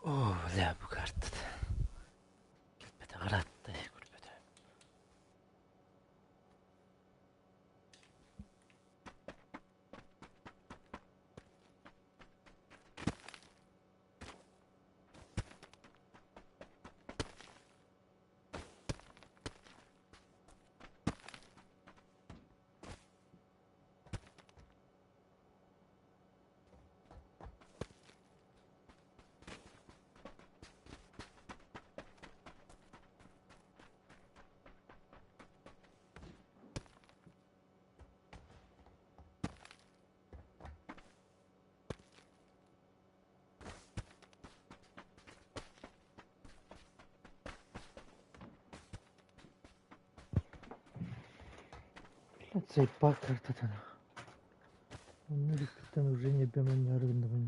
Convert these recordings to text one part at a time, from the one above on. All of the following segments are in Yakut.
Оо, бля, бу картата. Кэлбэтэх ыраатта, көрбөтө. Блядь, заебал картата. Нүрүккүттэн уже не бэмэн арыгыннабын.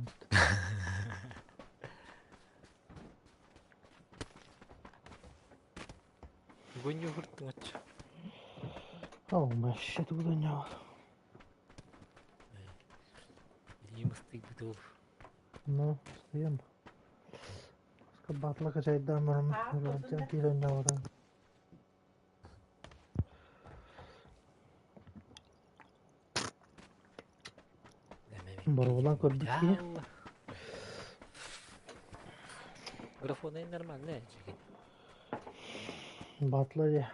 Бүгүн юһуртуҥаччы. О, вообще туда не. Илиим ыстыйбыт ол. Ну, стоим. Батла качайдаан баран, киирэн ньаҕыран. Боруобалаан көрбүт киһи. Графонай нормальный эчигин. Батла дии.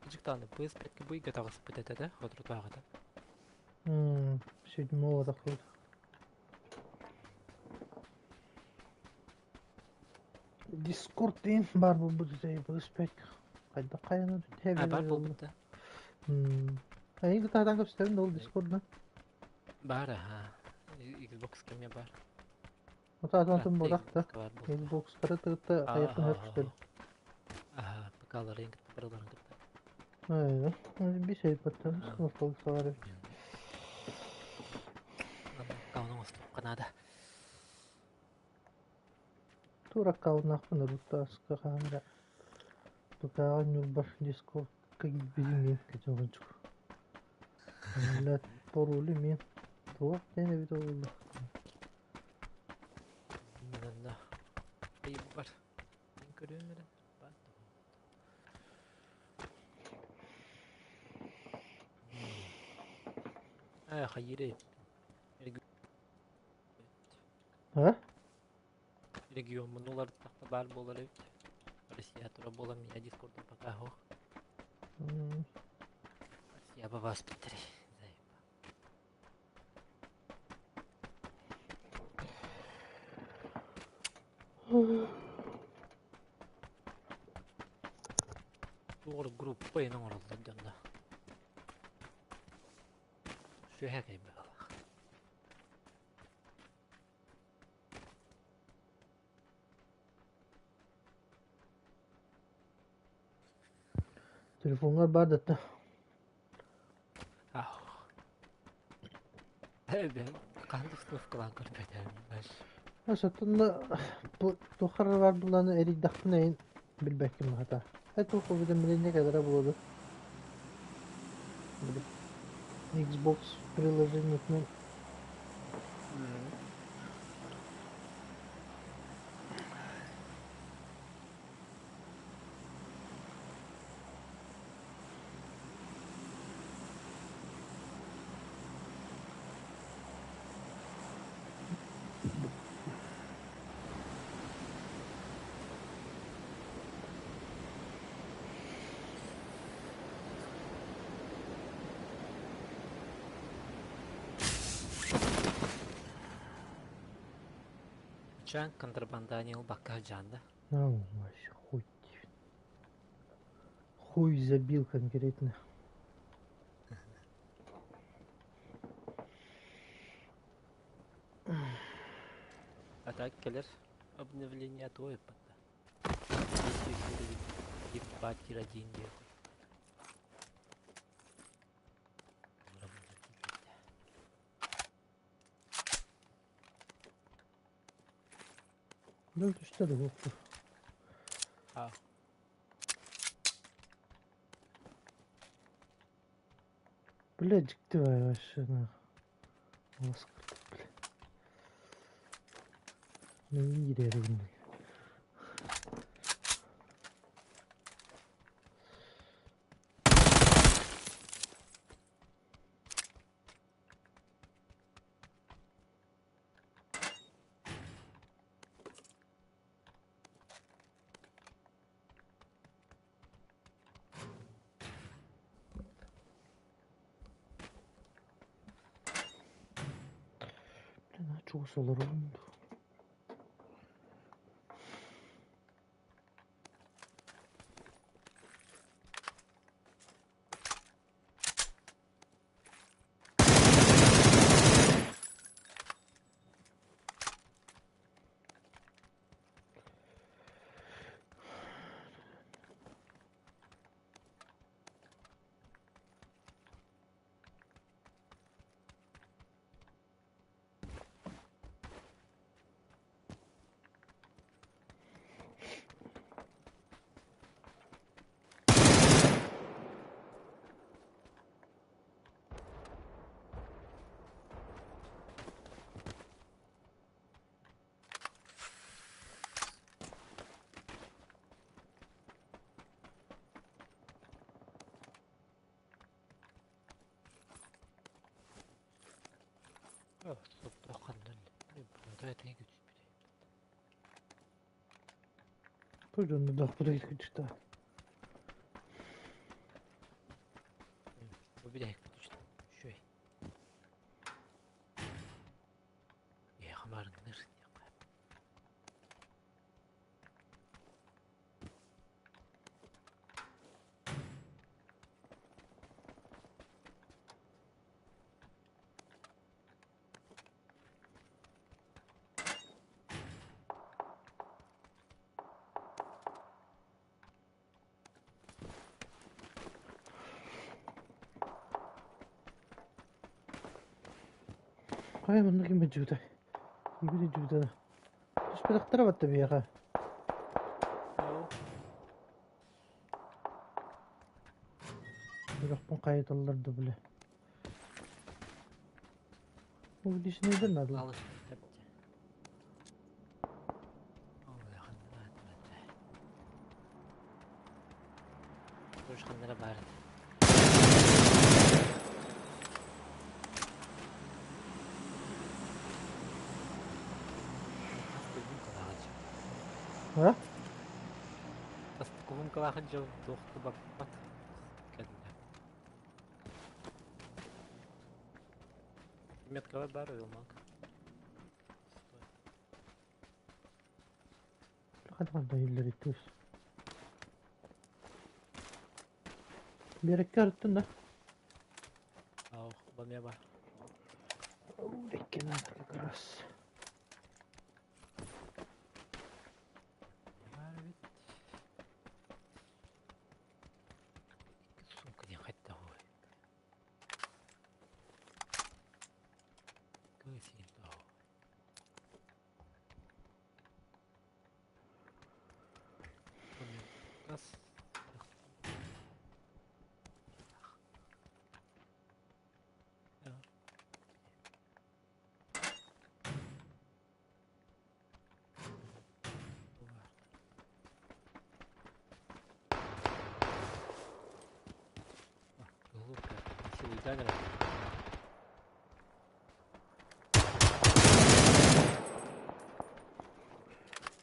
Кыдьыктааны быыс бэркэ быйга таҕыспыт этэ да, соторутааҕыта. Седьмого тахсыбыт. Дискорд диэн баар буолбут этэ быыс бэрк хайдах хайанар А, баар буолбут да? Эйиги таһадан көстөрүн да ол Дискордна. Баар аха. Xbox кэмҥэ баар. Отаатантан бодах да Xbox-тары тыытта хайатын хөрпүстэр. Аха, ПК-ларын кытта барыларын кытта. Би сейпаттан ностальгия Аккаунт оҥостуохха наада. Тур аккауннаахпын урут-тааска хаһан эрэ ПК-ҕа Ньурба Дискордка киирбитим мин кэтиҕинчик. Паролю мин туох диэн эбитэ буолла? Мин онно ыйбар. Мин көрүөм эрэ. Ээ, хайыырый? А? Региоммун уларыттахха баар буолар эбит. Россия тура буолан меня дискордум пока суох. Россия бабаас биттэрий. Туох группа ин оҥороллор дьонно. Сүөһэ кэйбэ быһыылаах. Телефоҥҥар баар да Ах. Хаһан установкалаан көрбөтөм. Сатанна туох эрэ баар буоллаҕына эрийдэхпинэ эйин билбэккин баһата. Туох уведомление кэлэрэ буолуо Xbox приложениетынан Чаан контрабанданиал бакка дьаанда. Хуй. Хуй забил конкретно. А так кэлэр обновление туой ыппатта. Ебать один диэки. Ну түстэ да буолту. А. Бля, дьикти вообще нахуй. Ласкырдык, бля. Мин киирэрин. Бля, чугас олорон. Пойдем на куда Хайа манна ким бэдьүүтэ? Ибили дьүүтэ. Түспэтэхтэрэ батта биһиэхэ. Үрөхпүн хайыталлар да бile. Увеличенныйдар надо. А? Метка бар мак. Хадган да туус. Биэрэккэ арыттын да? Ау, бамя бар. Лекке надо как раз. Бар бит. Сумка не хатта хой. Кысин тау. Раз.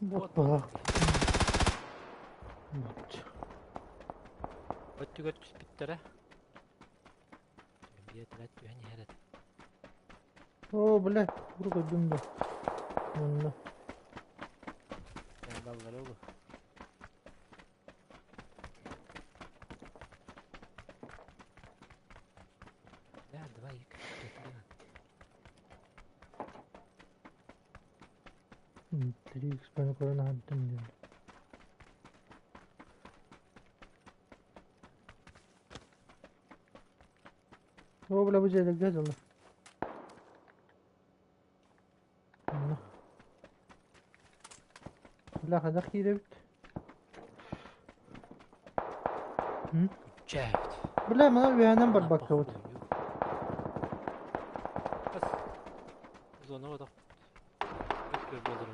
Вот бах. Вот. Өттүгэр түспүттэрэ. Биэтэрэ түһэн иһэр этэ. О, бля, уру көрдүм да. Онно. Баллары олу. 3X-пен көрөн аһардым диэн. О, бля, бу дьиэлэргэ дьоло. Онно. Бля, хайдах киирэбит? Күччээбит. Бля, мана үөһэнэн барбаккабыт. Зона отох. Өттөр буолар.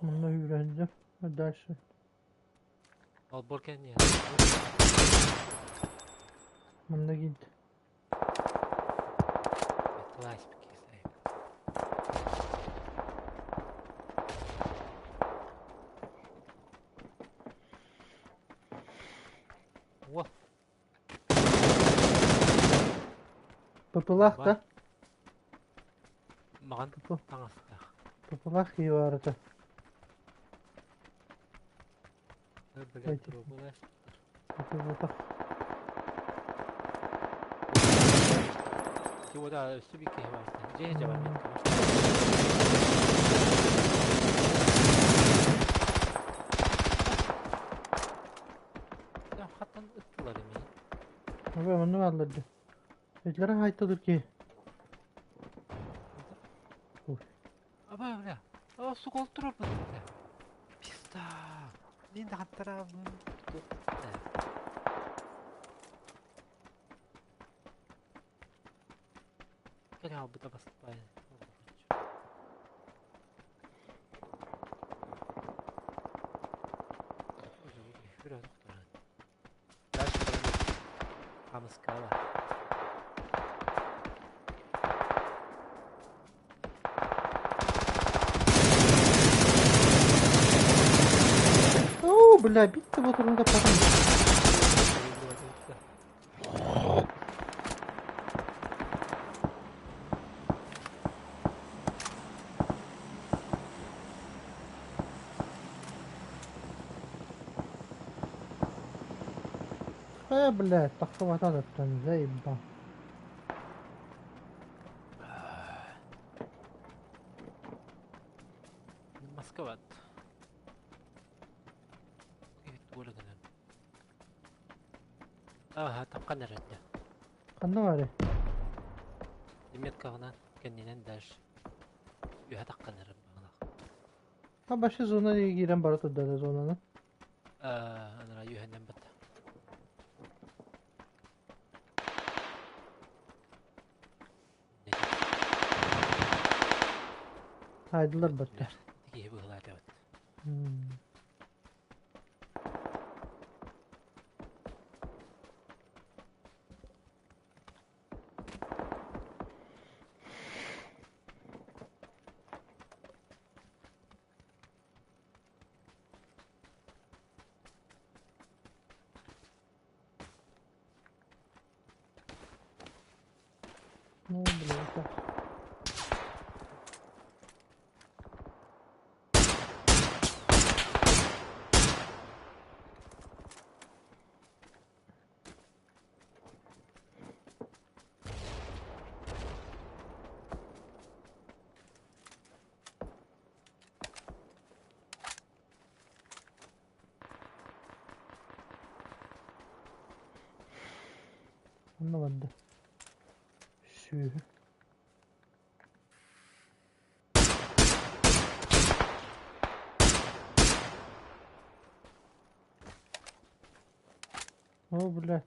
Манна үүрэннэ. Дальше. Албор кэнниэ. Манна киирдэ. Уол. ППЛаах да? Маҕан таҥастаах. ППЛаах киһи баарата. Блядь, трубалаах. ПП Чего-то өссө биир киһи баар. Дьиэ дьабар Хаттан ыттылар эми. Abi onu alırdı. Этлere haytadır ki. Аба, бля. А, сука, ол турар бу. Пизда. Мин да хаттарабын. Кэлэ албыта бастапай. Хамыскала. Оо, бля, битте боторунда потом. Э, бля, тахсыбатан заебал. Москват. Ага, тапкан эрэрдэ. Ханна баарый? Меткаҕынан кэннинэн дальше. Үһэ таххан эрэр баҕалаах. А башы зона киирэн бара турда зонаны. Анара үһэнэн батта. Хайдылар батта. Киһи быһылаатабыт. Ну, блядь. Онно барда. Сүүһү. О, блядь.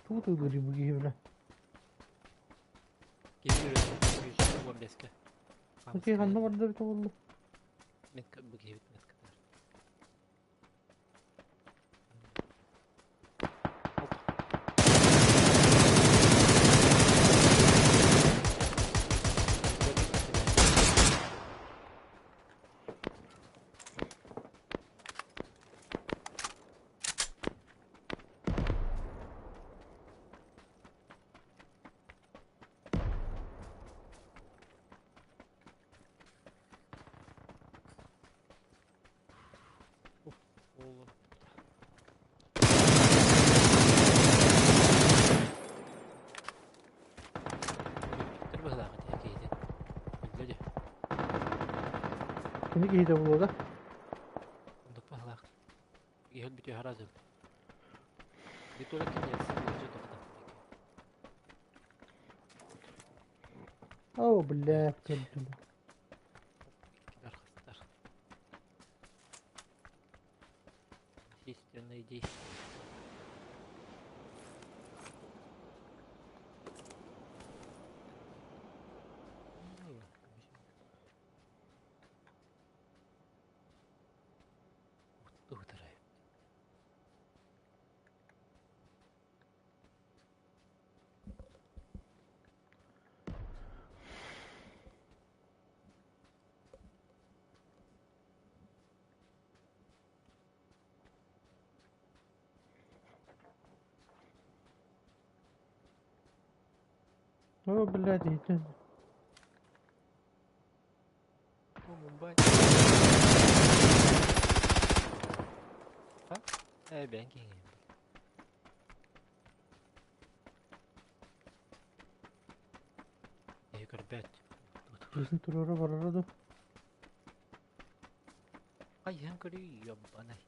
Тут ылыры бу киһи, бля. Киһи үрэн 115-ке. Окей, ханна барда бит олла. Метка бу киһи метка. Кини киһитэ буолуо да? Оннук быһалаах. Киһи өлбүтү араас өлдө. Виктория конец. О, блядь, көрдүм. Архастар. Естественные действия. О, блядь, иди. О, Мумбай. А? Э, бэнки. Э, көрбөт. Жизнь туруора барара ду. Хайан көрүй, ёбаный.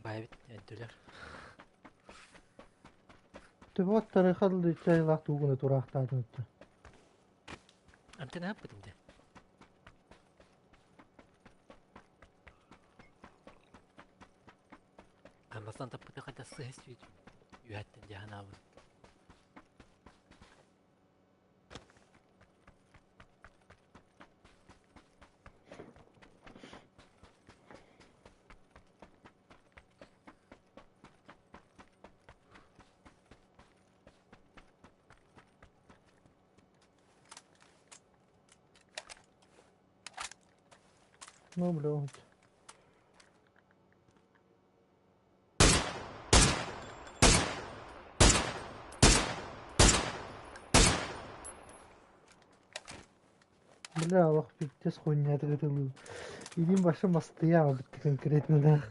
Баайбит, өйдүлэр. Төбөт тарыхал чайлаах туугуна тураахтаатын өттө. Амтан аппытым де. Амасан таппыты қайда сыһыс сүйт. Үһәттен жаһанаабын. Ну, блядь. Бля, олох пиздец хуйня тыгытылыы. Илин башым астыйа битти конкретно да.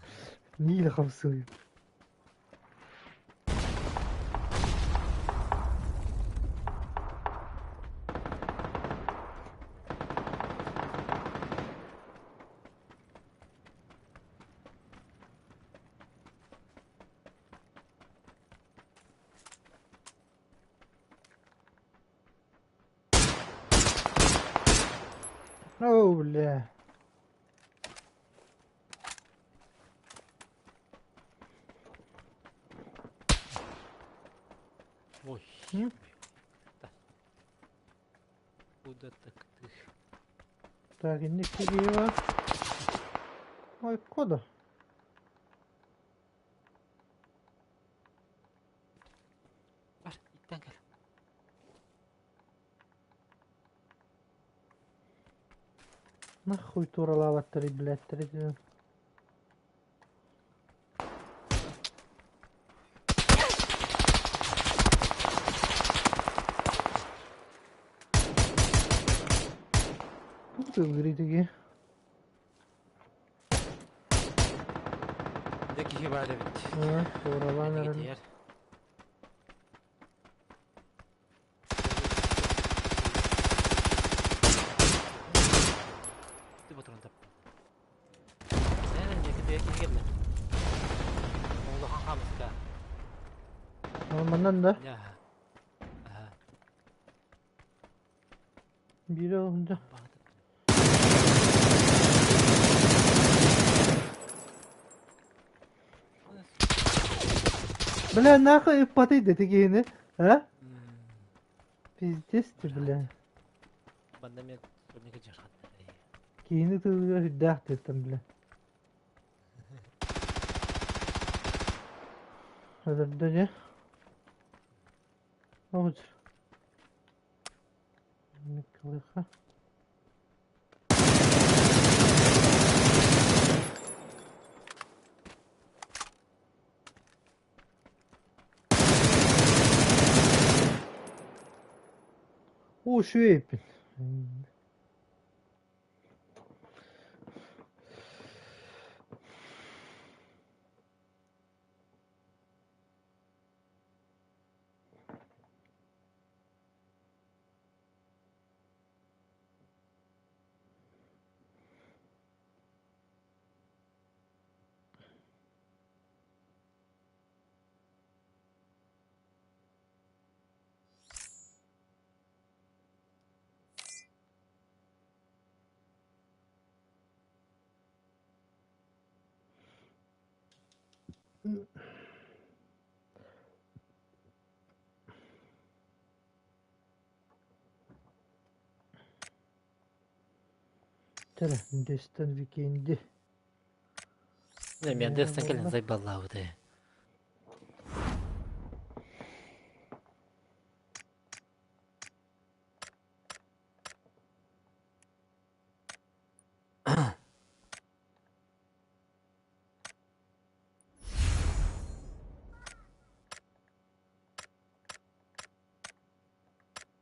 Ниил хамсыы. О, бля. Ой. М? Да. Куда так ты? Так, инник Киева. Ой, кода. Бар, иттен кел. Нахуй туралаабаттары, блядь, третий. Тут ылгыритиги. Де киһи баар эбит. Туралаан эрэн. Тиэр. Ты патрон тап. Нэн диэки тиэ киһи кэллэ. Улахан хаамыска. Маннан да. Я. Аха. Бире олунca. Баҕатып. Бля, нахуй иппаты дэтигини. А? Пиздец ты, бля. Банда мен сольника жархаттар. Киини тылыгар үрдээх тыттан, бля. Өлөрдө дьэ. Оҕус. Миккалыха. Үчүгэйпин. Чэ, дэстэн викенди. Мен дэстэн кэлэн зайбаллаабыт.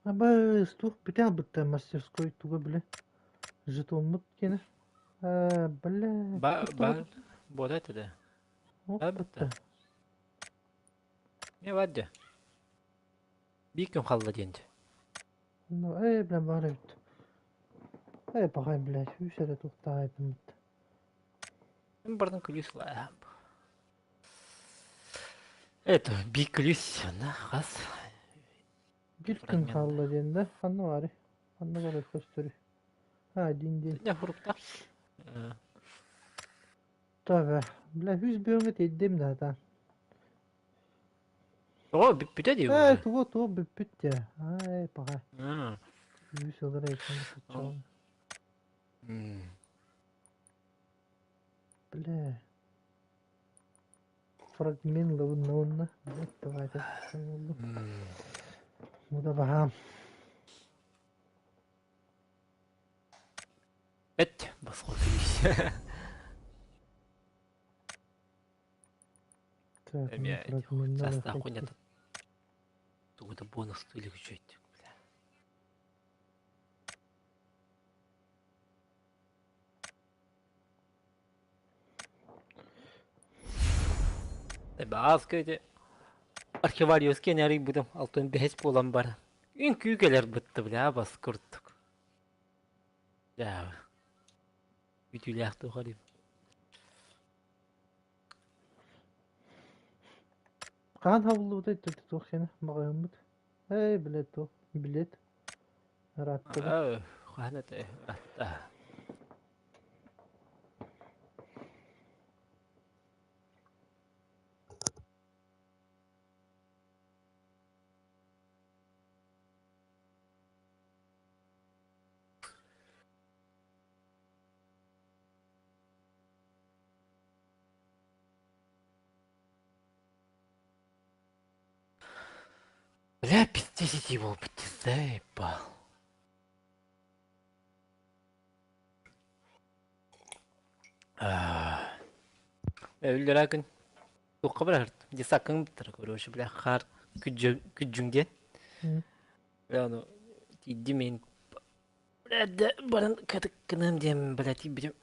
Абыс, туох бүтэ бытта мастерской туга билэ. Жетоммут кene. Бля. Ба ба вот это да. Ох, бытта. Не вадя. Биир күн хаалла диэн. Ээ, бля, баар эбит. Ээ, пахай, блядь, үс эрэ туохтаах этим. Мин бардым күлүүс ылаа. Это биир күлүүс на хас. Биир күн хаалла диэн да, ханна баарый? Ханна барар көстөрүй? А, дин диэн. Не хуруктах. Таба, бля, үс бөҥө тиэрдим да та. О, бүппүтэ дии. Ээ, тугу тугу бүппүт дии. Ай, пахай. Үс ылар эйкин. Бля. Фрагмент лабынна. Блядь, давайте. Муда баһаам. Эт, босхо күлүүс. Так, Эмиэ фрагменттар састаах хуйнята тугу да бонус илик үчүгэйдик, бля. Бааска ити архивариуска арыйбытым алтын бэһис буолан баран. Үҥкүү кэлэр бытты, бля, бас курдук. Да, бүтүүлээх туох арыйым. Хаан хабыллыбыта туох сені маҕаһыыммыт. Эй, билет туох, билет. Ырааттыга. Хаан это ыратта. Бля, пиздец его, заебал. Өллөрө күн туохха барар десаккын быттар короче, бля, хаар күддьүҥ диэн. Бля, ону тиийдим мин, бля, да баран кытыккыныам диэн, бля, тиийбитим.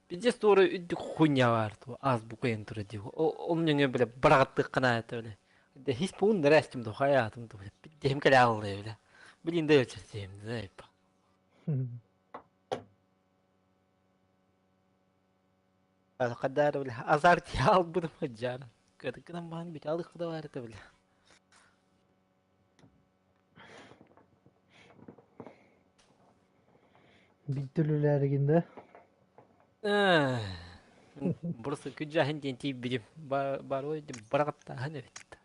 Пиздец туора үрдүк хуйня баар туо азбука тура дии. Ол нөҥүө, бля, бараҕаттыаххына это, бля. Да хис пуун дэрээстим до хайаатым до, бля. Пиздехим кэлэ ааллай, бля. Блин, да өчөсүм, заебал. Хадаар, бля, азарт албытым хаджаар. Кытыккынан баан бит алых да бар это, бля. Биттүлүлээригин да. Просто күджаһын диэн тиийбитим. Барой бараҕаттааһын эбит.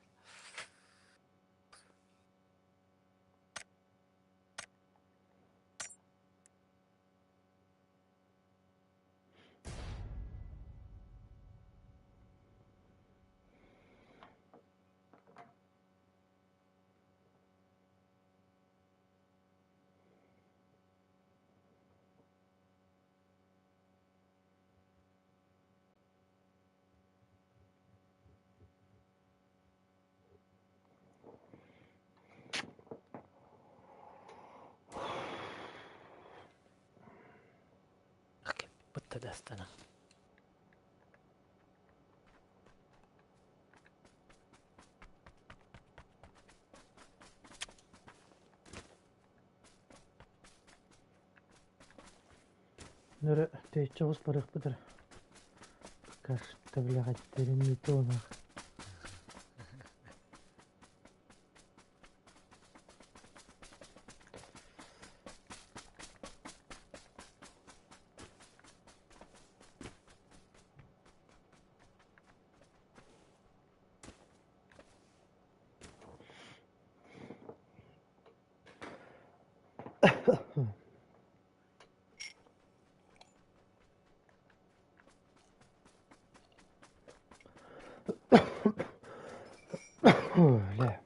Дастана. Нөрө тэйиччи оҕус барыахпыт эрэ. Пока бляҕаттэрин не то нах. Бля.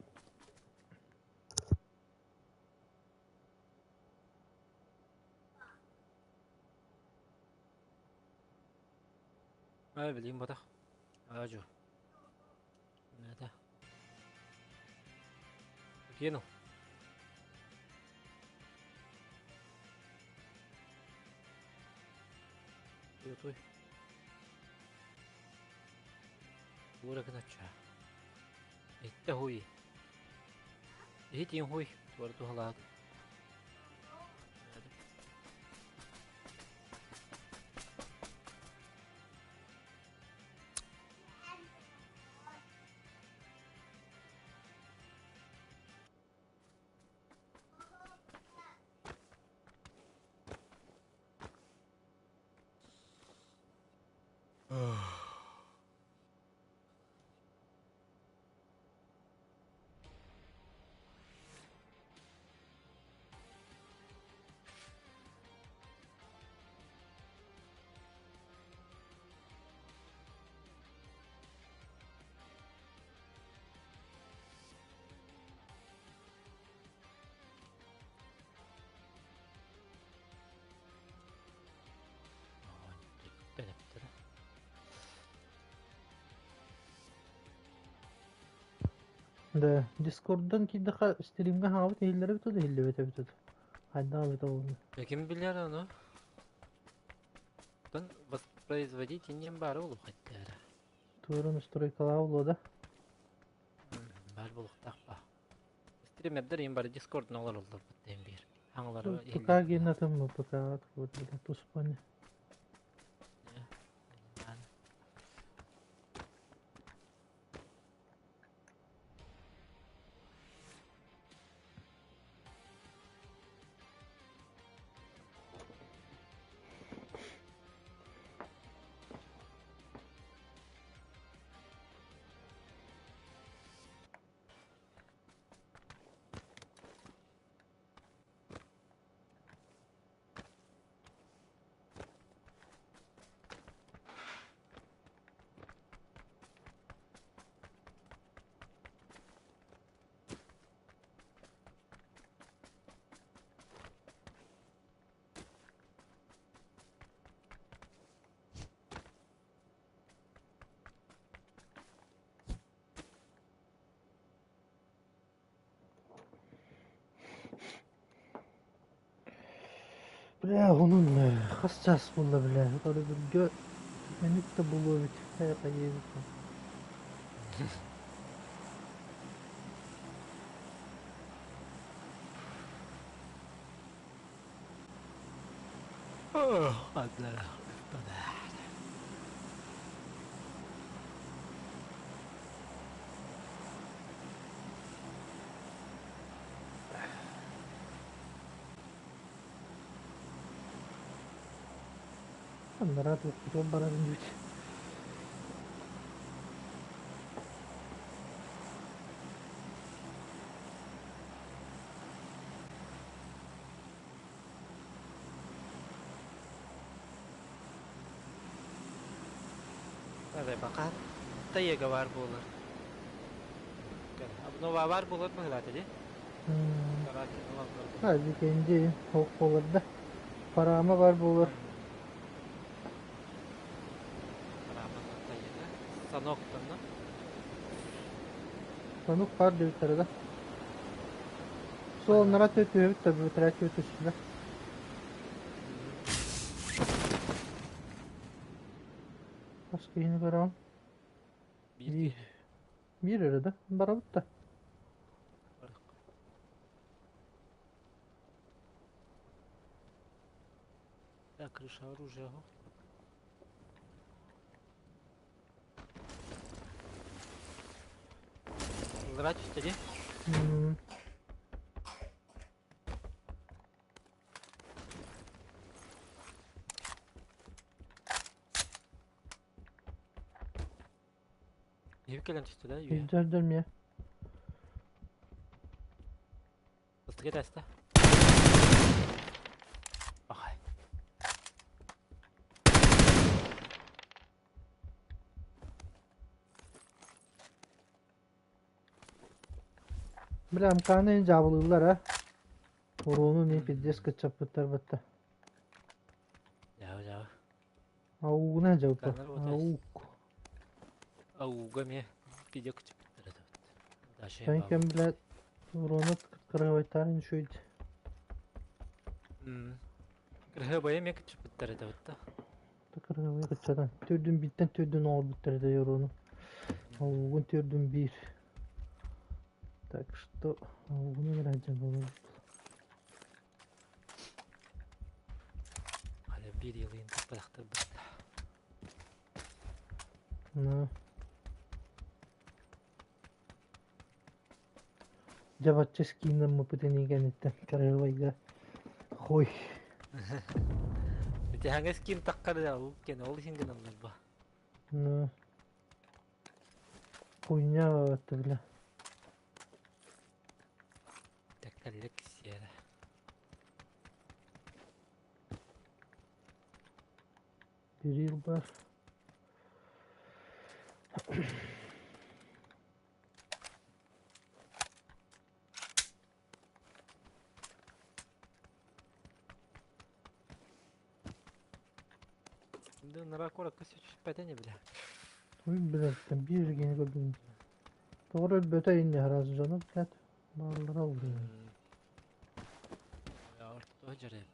Ай, билигин ботах. Аажу. Это. Кину. Туй. Тура гыначча. Иттэ хуй. Иһитин хуй. Туора туһалаат. Да, Дискордтан киирдэххэ стримҥэ хаҥабыт иһиллэрэ эбитэ да иһиллибэт эбитэ дуу? Хайдах эбитэ буолла? Ким билэр ону? Оттон воспроизводить иннин баара буолуохтаах. Туора настройкалаах буолуо да? Баар буолуохтаах ба. Стримердэр им бары Дискордун олороллор бут биир. Хаҥалары ПК генатын ПК туспаны. Бля, онон хас чаас буолла бля, көрөбүлгэ мэник да буолуо эбит, хайа эбит. Анараа туохпутугар барарын диэбит. Пока тайга бар буолар. Обнова бар буолар быһыылаата дии. Викенди суох буолар да. Парама бар буолар. Парама тайга. Саноктанна. Санок бар диэбиттэрэ да. Суол нара түһүбүт да бүтэрээччи түстүлэр. Хас киһини көрөҕүн? Биир Биир. киһини. Биир эрэ да? Барабыт да? Барык. Да, крыша оружия. Ыллара түстэ дии. М, Биһиги кэлэн түстэ да үөһэ. Илдьэрдэр миэ. Ылтыга тэстэ. Ахай. Бля, МК-ны дьаабылыыллар а. Уруону не пиздец кыччаппыттар батта. Дьаабы дьаабы. Аугуна дьалта. Канар вот Аук. Ауга эмиэ видео кыччаппыттар это вот. Дальше Кэн кэм, блядь, уруону кыргыбайтаарын үчүгэй. Кыргыбайа эмиэ кыччаппыттар это вот да. Кыргыбай кыччатан. Төрдүн бииртэн төрдүн оҥорбуттар этэ уруону. Аугун төрдүн биир. Так что аугуну граждан буолар. Хали биир йылыйын туппатахтарбыт. Ну. Дьэ бачча скиннаммыппыт ини кэнниттэн кырыыбайга хуй. Ити хаҥас ким таххар ол кэн ол иһин гыналлар ба. Ну. Хуйня это бля. Тэккэллик сиэрэ. Берил бар. Да нара куоракка сүтүспэтэ ини бля. Ой, блядь, там биир киһини көрдүм. Тоҕо эрэ өлбөтө инни араас дьоно, блядь, бааллара ол. Ортото дьарай.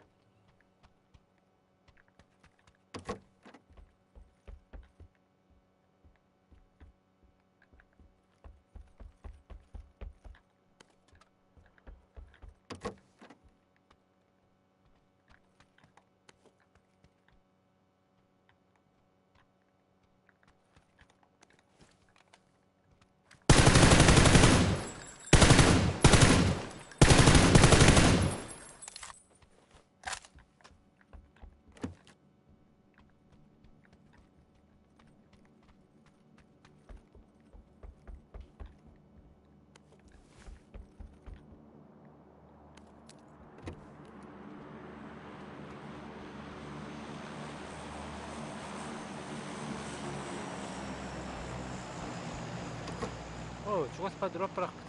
О, чугас дроп бырахпыт.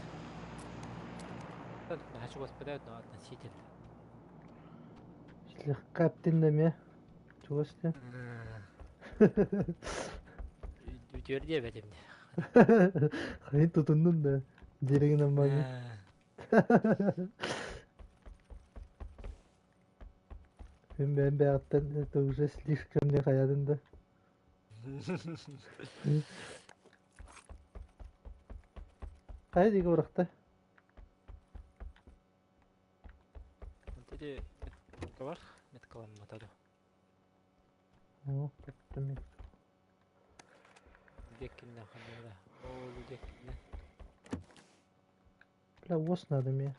Наһаа чугас но относительно. Слегка эптин Чугас диэн. Үтүөр диэбэтим. Хайын тутуннун да диригин амманы. Мин бэйэм бэйэҕиттэн это уже слишком не хайадын да. Хайа диэки бырахта? Ити метка бар, меткаламмата да. О, кеттим. Диэккиннэ ханна Ол диэккиннэ. Бля, уос надо мне.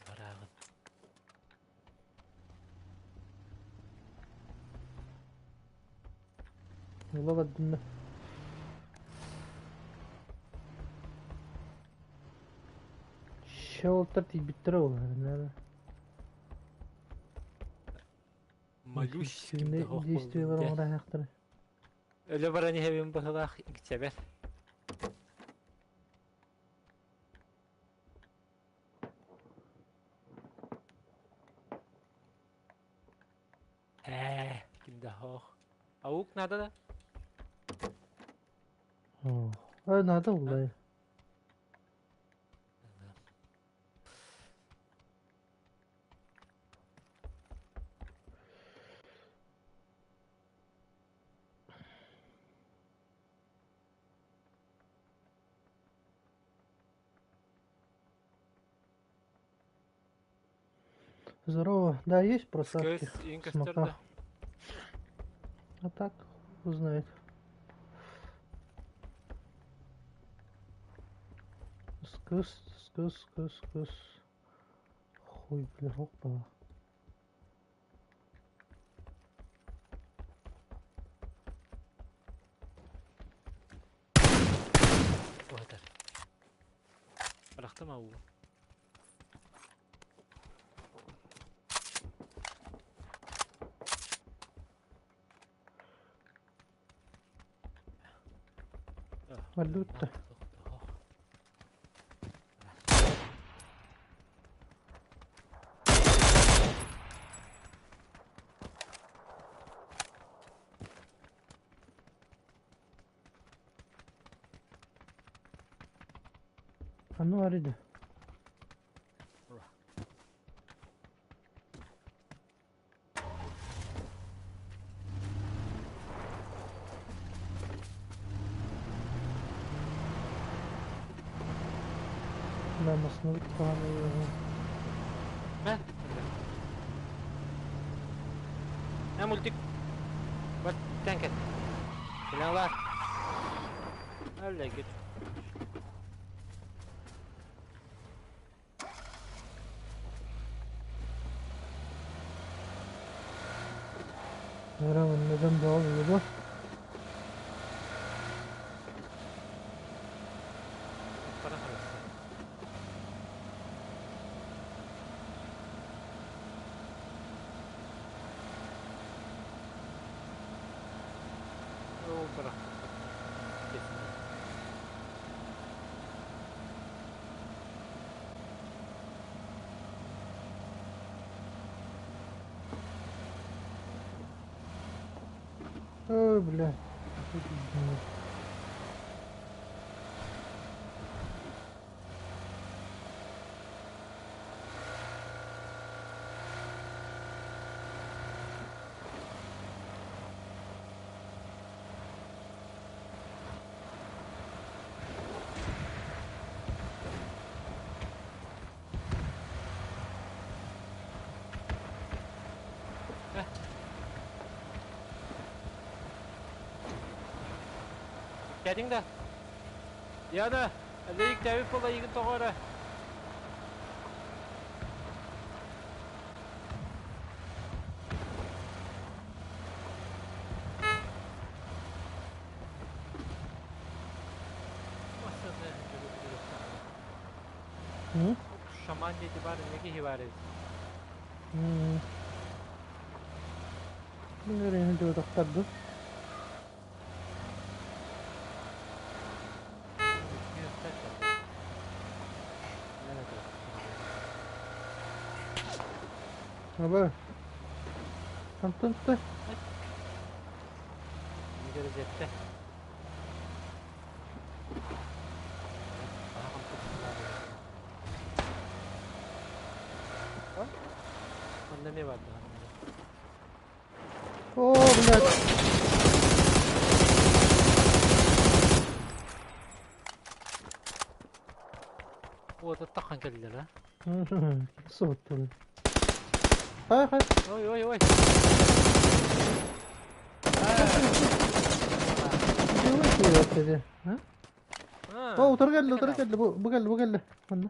Барааҕын. Ыла бардым да. Щелтер тиийбиттэрэ ол. Молюсь, ким да хоох Действиелар буоллун оҥорон Өлө баран иһэбин быһылаах икчэбэр. Ээ, ким да хоох. Аук надо да? Ой, надо булла. Здорово. Да, есть просадки СКС иин в көстөр да? смоках. А так, хуй знает. Скыс, скыс, скыс, скыс. Хуй, бля, опа. Уһатар. Бырахтым уу. Валюта. А ну, Арида. Да, масновик погано. Мэ? Ә мультик. Бат тәнкет. Билалар. Әллә кит. Наверное, neden bağlı bu? Бара харасы. Ол бара. Ой, бля. Кәдиң да. Яна, әле тәвип була егет тоғара. Шаман дети бар, неге хибар Nereye diyor Аба. Антон стой. Göreceğiz. Onda ne vardı? О, блядь. Вот это тахан келдилер, а? Соттun. Хай, хай. Ой, ой, ой. Делайте это, а? О, утар келdi, утар келdi. Bu, bu geldi, bu geldi. Anne.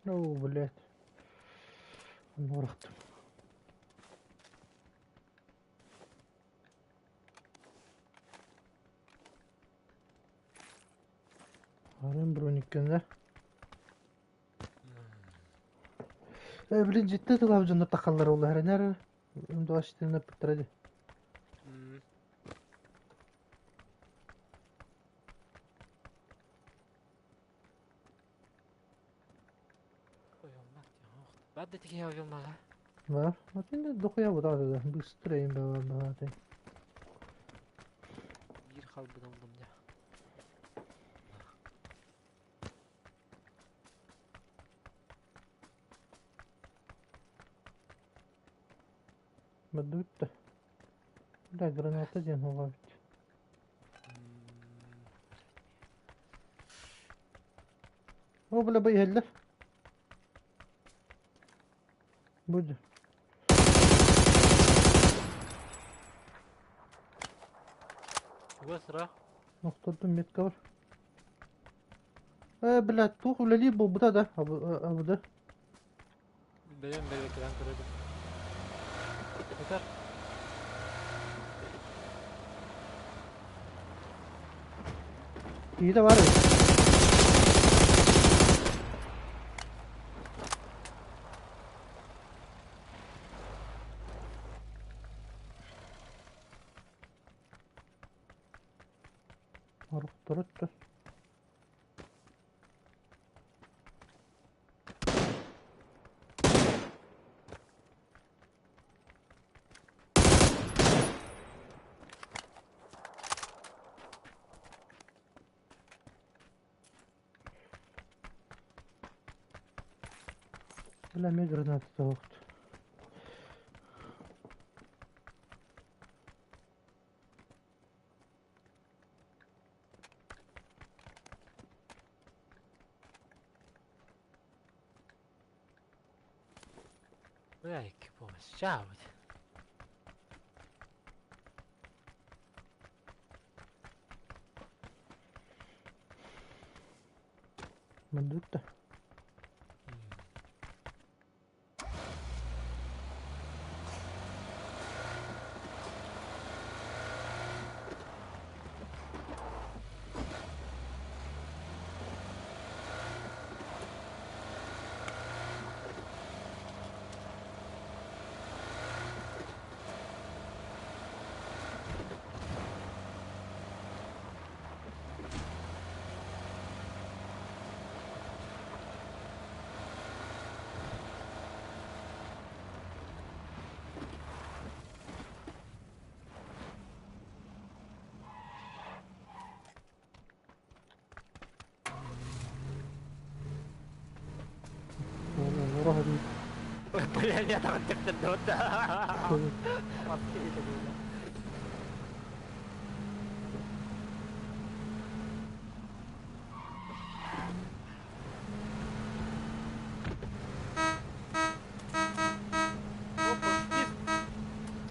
О, блядь. Норахтым. Арын брониккен, да? Блин, жетті тылап жондар тақалар олы әрі. М24 бітіреді. Баар да киһи ойулмаҕа. Бар. Атын дохуя бутаата да. Быстро им баҕар. Биир халбын ыллым дьэ. Бадыбыт да. Бля, граната диэн оҕобут. О, бля, бу иһэллэр. Будет. Чугас ыраах. Охтордум метка бар. Бля, туох үлэлиир буолбута да, абыда. Бэйэм бэйэкэлээн көрөбүн. Ытар. Киһитэ баар эбит. Орохторут Бля, эмиэ граната тоһохт. Бля, икки помощь. Чаабыт. Мындыт да. Ураһа дии. Бля, я там тектен да.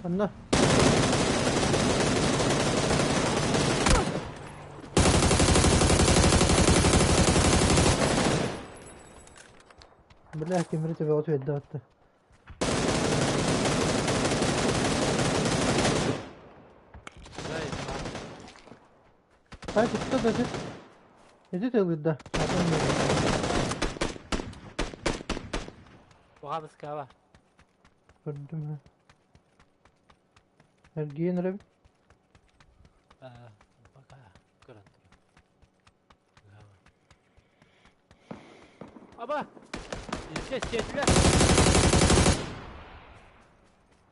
Анна. Бля, кемри тебе ответь. Хайdi что да Иди ты да. Уҕабыскаба. Көрдүм ha. Эргиэн рэбит. Пока көрөн турар. Аба! Илдьэ сиэтилэр.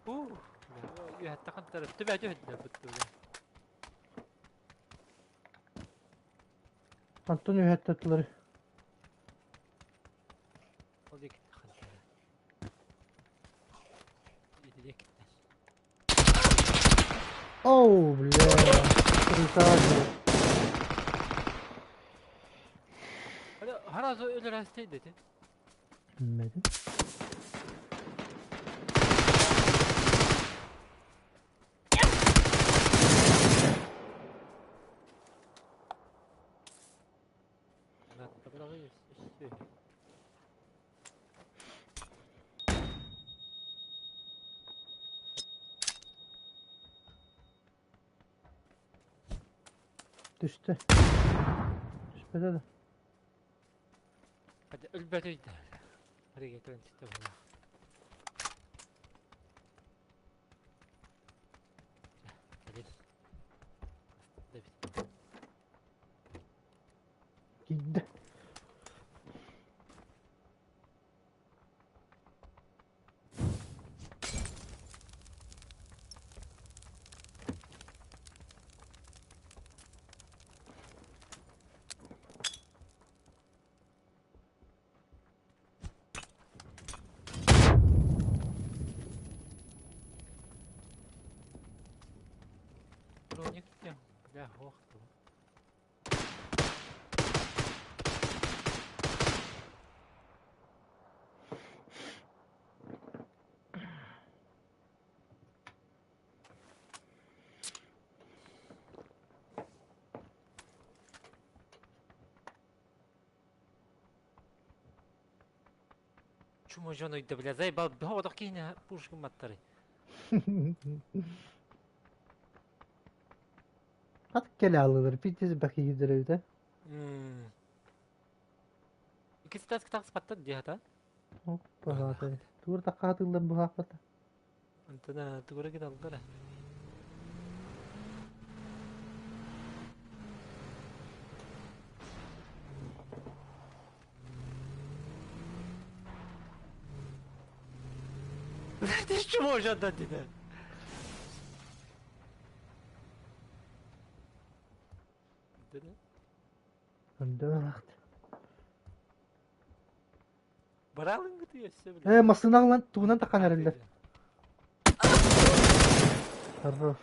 Ух, үһэттэ хантара түбэ түһүддэ буттуга. Антон үһэттэтилэр. Ол диэки хантара. Ити диэкиттэн. Оу, бля. Приказ. Харазы өлөр дети. Bilmedim. Düştü. Düşmedi de. Hadi өлбөтүйдэ. Hadi getirin çıktı bunu. Hadi. Hadi. Gitti. Чума дьон ыйда бля, заебал, бөҕө киһини пушкын баттары. Хат кэлэ алылар, пиздец бахиһидер эбитэ. Иккис таска тахсыбаттар дии хата. Оппа, тугур таккаатыллар буһаахпата. Антона тугура гыналлара. Ты чего же отдать тебе? Баралыҥ өссө бile. Э, массыынаҕынан тугунан таххан эрэллэр. Хорош.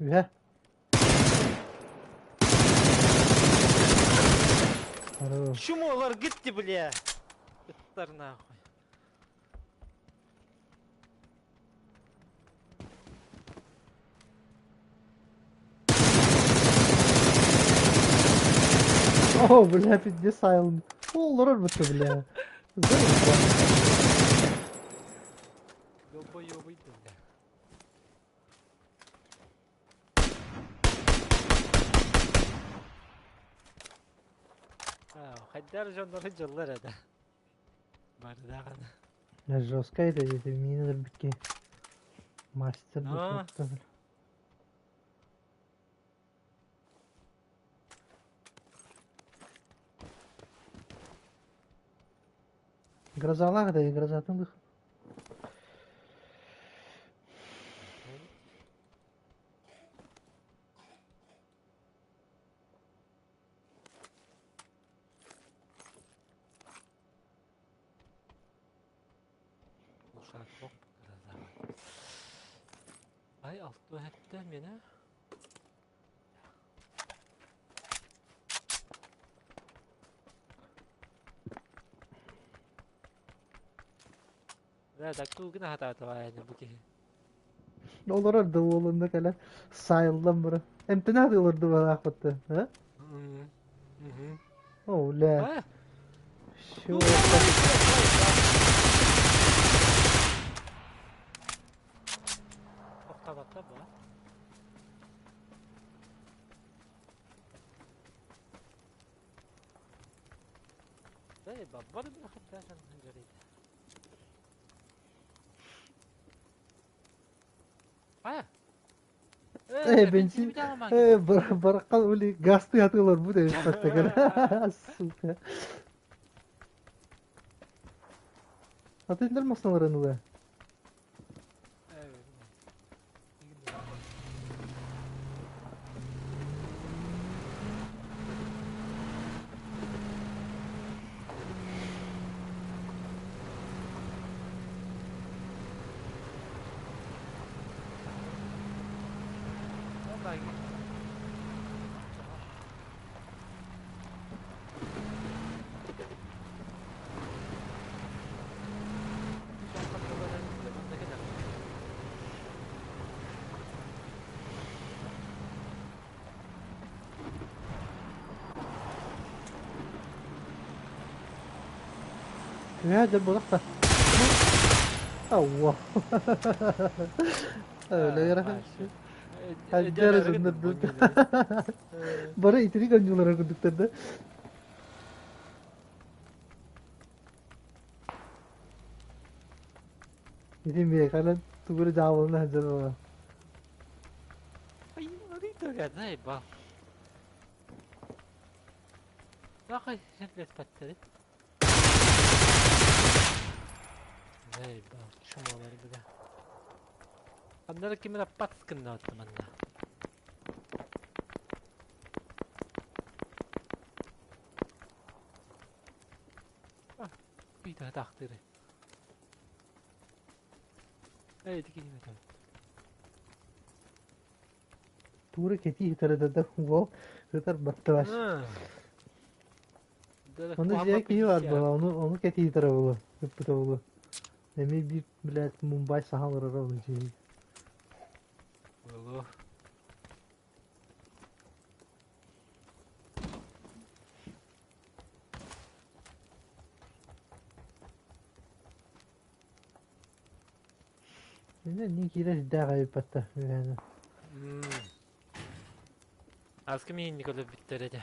Үһэ. Хорош. Чумолар гитти бля. Ыттар нахуй. О, бля, пиздец сайлент. Олорор бутта, бля. Заебал. Долбоёбый ты, бля. Хайдар дьоннору дьоллор этэ. Бардаҕына. Жестко это, это мина бикки. Мастер А. бутта. Грозалаах да, грозатын дых. Ушаков гроза. Ай, алты хәтта мені. Да, так гына хатаата баайны бу киһи. Олорор да уолунна кэлэ сайыллан бара. Эмтэнэ олорду бараахпытты. А? О, бля. А? Всё. Тоқтабатта ба. Дай баббар бир хаттаашан жарыйда. А? Э, бензин. Э, баракка ули гасты атылар бу деп паттагар. Сука. Атындар масналарын ула. هذا بلقطة. الله. لا يرى. Хаддара жыннар Бара итини конжулара курдуктар да. Ити миэхэ тугура дьаабылына сылдьар буолан. Заебал. Нахуй лет. Заебал, чумолар бля. Аннары кимера пацкынна оттаманна. Бита тахтыры. Эй, тики не там. Тура кэтии сытар уол сытар баттабас. Ону дьиэ киһи бар буола, ону кэтии сытара буолуо, ыппыта буолуо. Эмиэ биир, блядь, Мумбай саха олороро ону дьиэ. Буолуо. Иннэ не киирэр ирдээх эбиппэттэ үһээнэ. Аска миинник өлөрбүттэр этэ.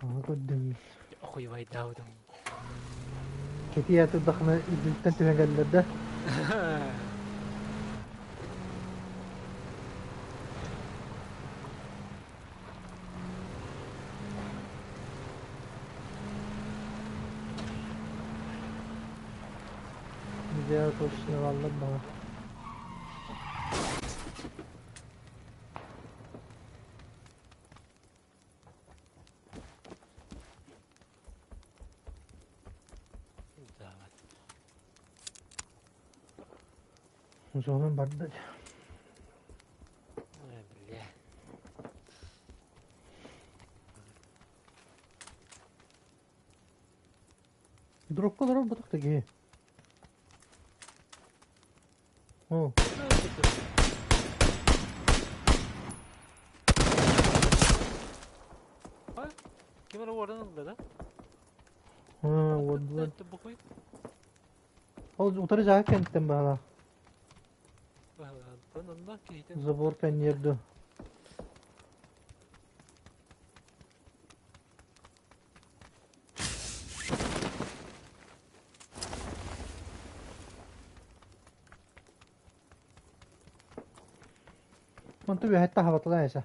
Аны көрдүм. Охуйбайдаабытым. Кэтии турдахына үрдүттэн түһэн кэллэр да. Видео точно баллар баҕа. Зонам барда. Бля. Дропка олорор ботох киһи. О. Ким эрэ уоран ылла да? Аа, уордулар. Ол утары жаак кэнниттэн баҕалаах. Забор кэнниэр Онту үөһэттэ аһабатылаа эсэ.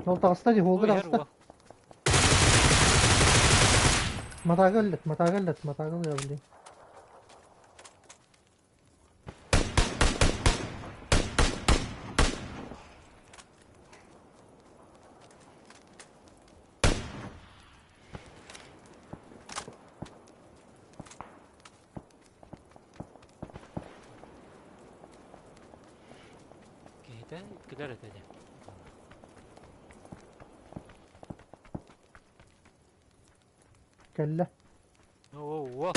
Ол таҕыста дии, холга таҕыста. Матаага өллөт, матаага өллөт, матаага өллөт. Киһитэ кэлэр этэ дьэ. Кэллэ. Оо,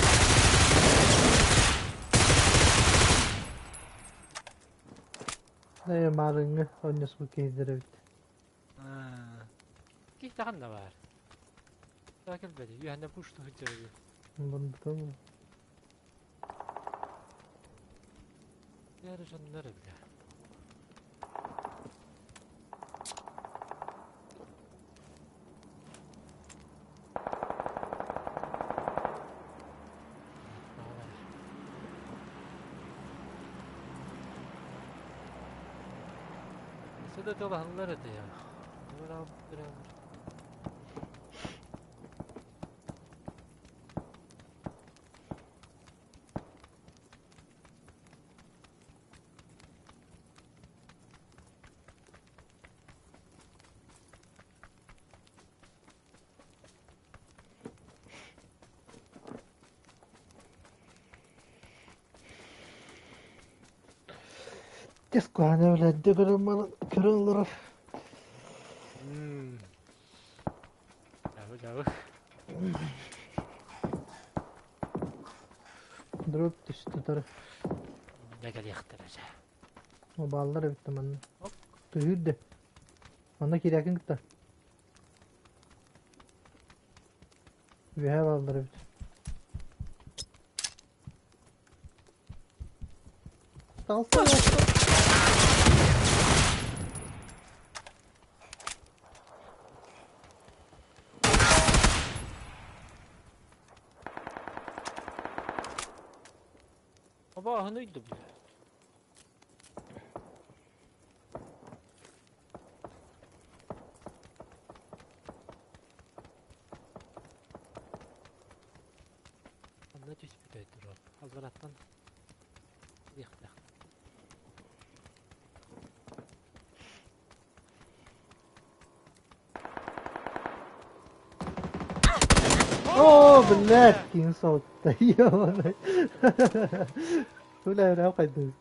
Ээ, маарыҥҥы онньоску киһилэр эбит. Киһи ханна баар? Таа кэлбэти, үөһэннэ пушту сылдьар. Бандытым. Яра дьоннор эбилэ. Сыда тылаһаллар этэ я. Тес куһаҕан эбэлэрдэ көрөн баран көрөн олорор. Дьабы дьабы. Дроп түстэ тары. Дьэ кэлиэхтэрэ дьэ. О бааллар эбит да манна. Түһүүр да. Манна киирээкин кытта. Үөһээ бааллар эбит. Таҕыста Абааһыны ыйда бile. Онно түспүтэ дроп. Аллараттан диэхтээх. Оо, блядь, киһи соһутта. Ёбаный. Бля, өрө хайдыы.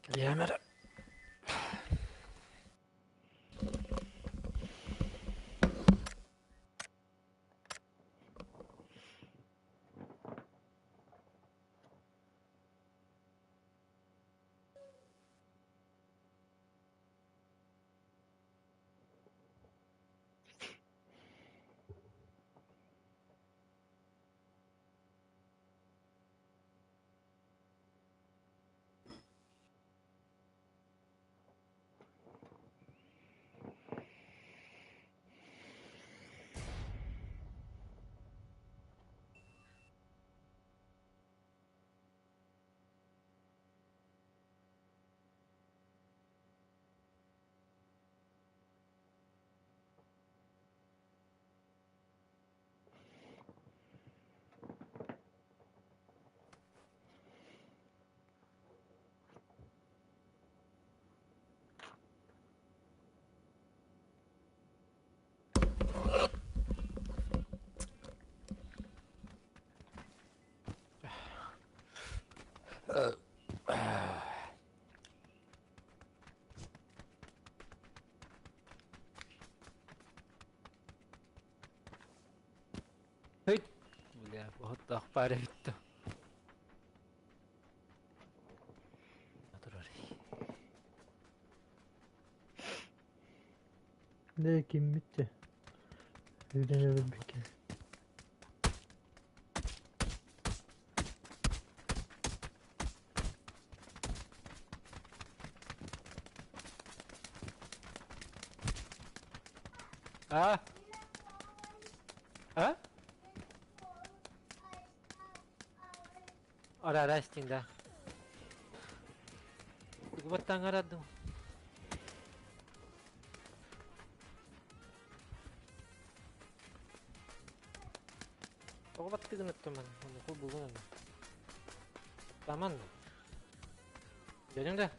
Кэлиэмэр. Хейт! Бля, оһоттоох баар эбит да. Турар. Дэ киммит те. Үйден өлбүккэ. А? А? Ара истиҥ да. Тугу ду? Тоҕо баттыгын оттоман, онуку булун аны. Таман. Дьонуҥ да?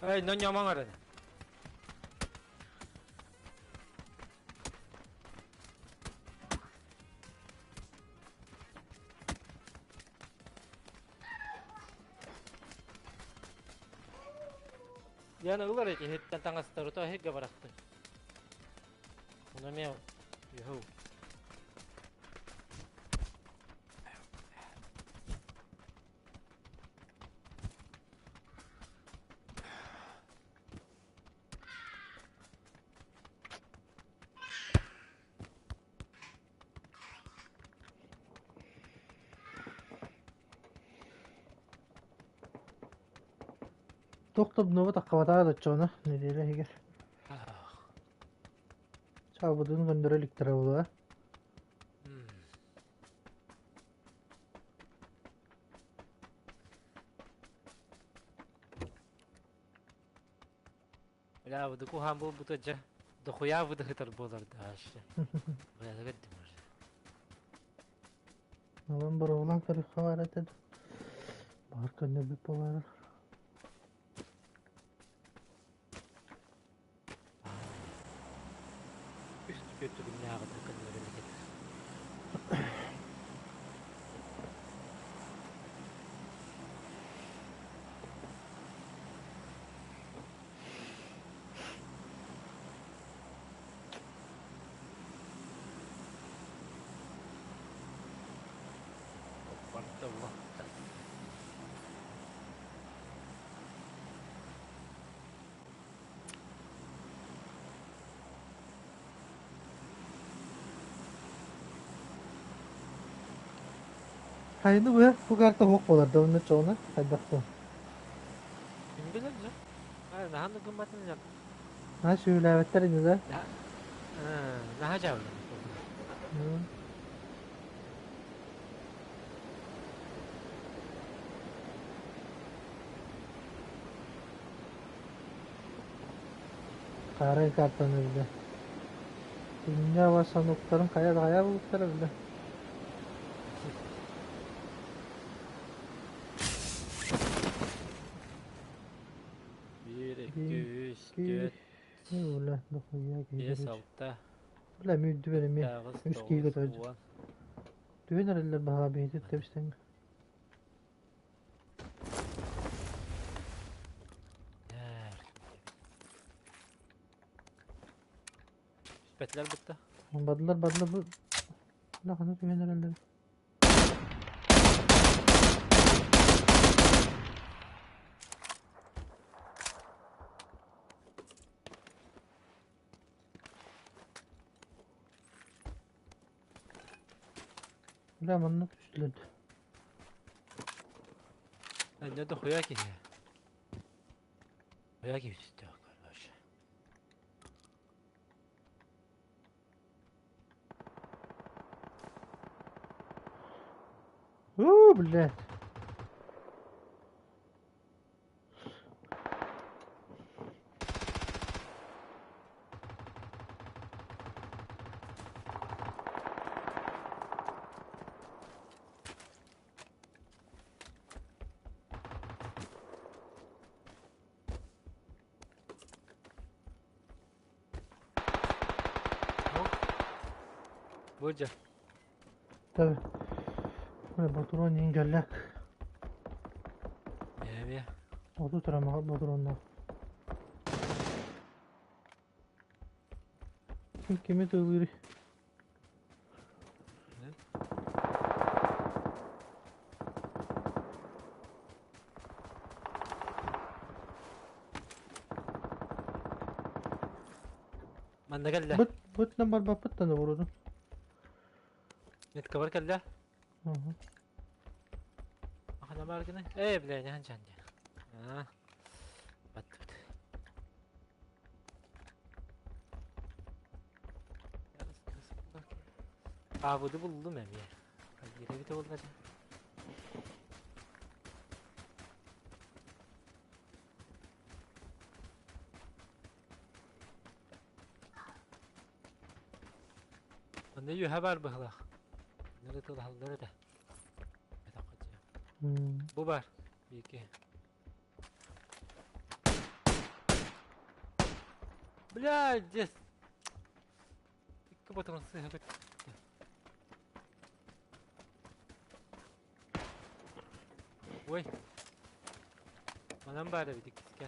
Эй, ньомоҥ эрэ. Яна ылар эти иһиттэн таҥастары то иһиргэ барахтын. Ону эмиэ юху. Туох да обнова таххабатаҕа да оччоҕуна нэдиэлэ иһигэр. Чаабытын көннөрө иликтэрэ буолуо. Бля, выдыку хаан буолбута дьэ. Дохуя выдыхытар буолар да вообще. Бля, көрдүм уже. Алан боруобалаан көрүөххэ баар этэ. Баҕар көннөрбүт буолаарар. Үс түөрт күннээҕитэ көннөрөн этэ. Барда улахта. Хайны быһа бу карта суох буолар да онно чоҕуна хайдах да. Ким билэр дьэ? Ай, наһаа да гымматын дьэ. Наһаа сүбэлээбэттэр ини да? Наһаа дьаабылар. Хаарай картаны бile. Dünya sandıkların kaya kaya bulutları bile. Биир, икки, Биир, үс, икки, түөрт, бля, дохуя киһи биэс, короче. алта, Бля, мүддү эми аҕыс, үс киһи тоҕус, көтөдү. уон. Түһэн эрэллэр баһаа биһити тэбистэн. Түспэтилэр бытта. Бадылар бадылар бу. Бля, ханна түһэн эрэллэр. Бля, манна түстүлэр. Анна дохуя киһи. Хуя киһи түстэ, короче. Уу, блядь. Бурдя. Tabii. Бля, патрон иҥгэллэк. Эбе. Оту турамаҕа ботуруоннаах. Ким кими тылыырый? Манна кэллэ. Быт бытынан барбаппыттан да бурудум. Меткабар кэллэ. Уһу. Ахана бар гына. Э, бля, не ханчан дия. А. Баттыбыт. Аабыды буллум эмиэ. Киирэбит буолла дьэ. Манна үөһэ баар быһылаах. Нары тылаһаллар этэ. Бу бар. Биики. Бля, здесь. Икки ботун сыһыгыт. Ой. Манан баар эбит иккискэ.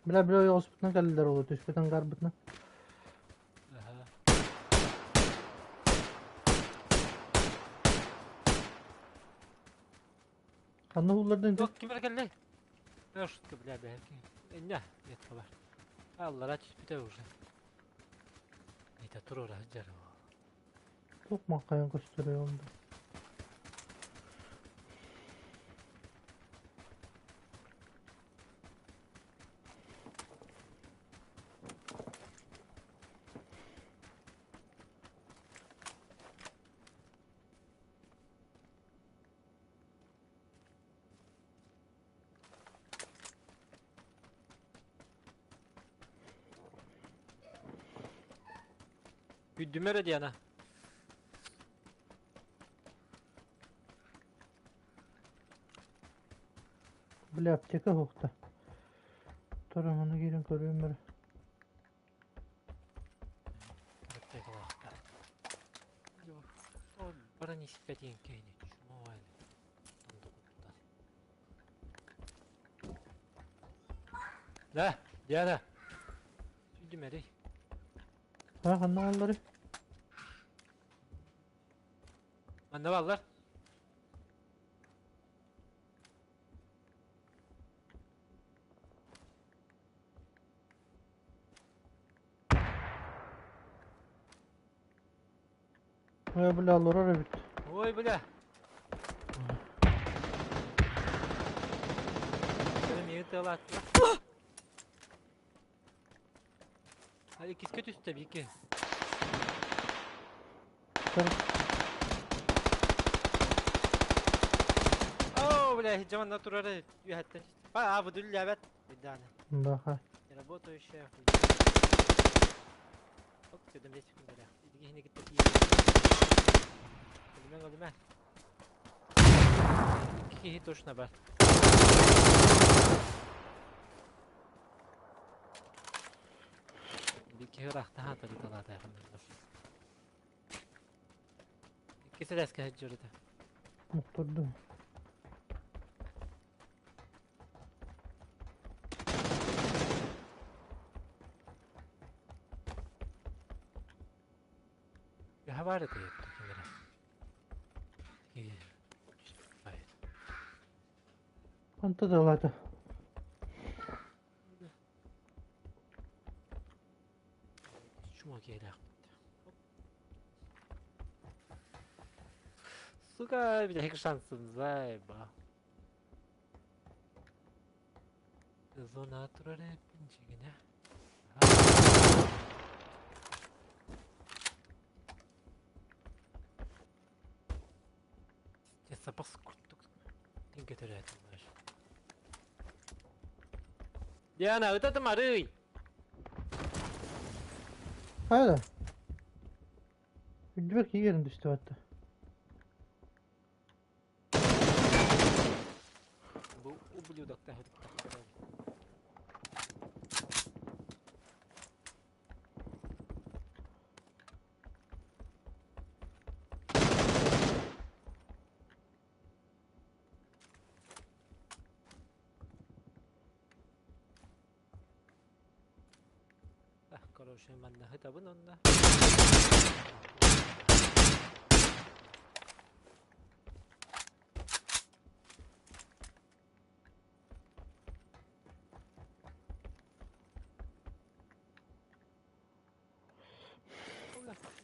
Бля, бля, ойоҕоспутунан кэллилэр ол түспүтүн гарбытына. Аха. Ханна ууллардын Туох ким эрэ кэллэй? Шутка, бля, бэһэрки. Иннэ, метка бар. Аллара түспүтэ уже. Это туруора сылдьар. Туох маҥхайан көстөрүй онно? Күдүмэр Диана. Бля, аптека суохта. Торомону киирэн көрүөм эрэ. Аптекалаахтар. Ол баран испэтиэн киһини чмо Да, Диана. Сүдүмэрий. Ha, ханна оллары? Манна бааллар. Ой, бля, олорор эбит. Ой, бля. Миигин тыалааттылар. Иккискэ түстэ биики. Оо, бля, дьаманна турар үөһэттэн. А, бу дүллээбэт. Виданы. Баха. Работающая. Оп, көдөм 5 секунд бэлэх. Итиги кытта тиийэн. Өлүмэҥ, өлүмэ. Икки киһи точно бар. Bir киһи ыраахтаһа атырыталаата Икки сэлээскэ сылдьар этэ. Мохтордум. Үһэ баар этэ ким эрэ. Ханта да ылаата. Чума киһилээхпит. Сука, бүтэһик шансым заеба. Зона турар эбиппин дьиҥинэ. Дьэ сапас курдук тиҥкэ төрөөтүм баар. Диана, ытатым арыый! Хайа да? Үрдүбэр киирэн түстэ батта. Бу ублюдок таһыртахтар. Короче, манна хытабын онно.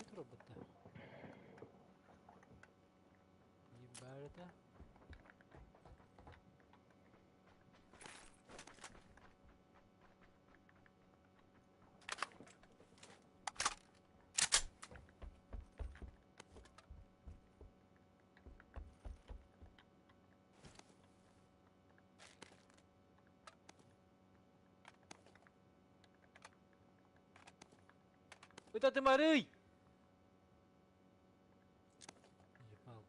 Турбutta. Баарыта. Ытатымарый! Ебал.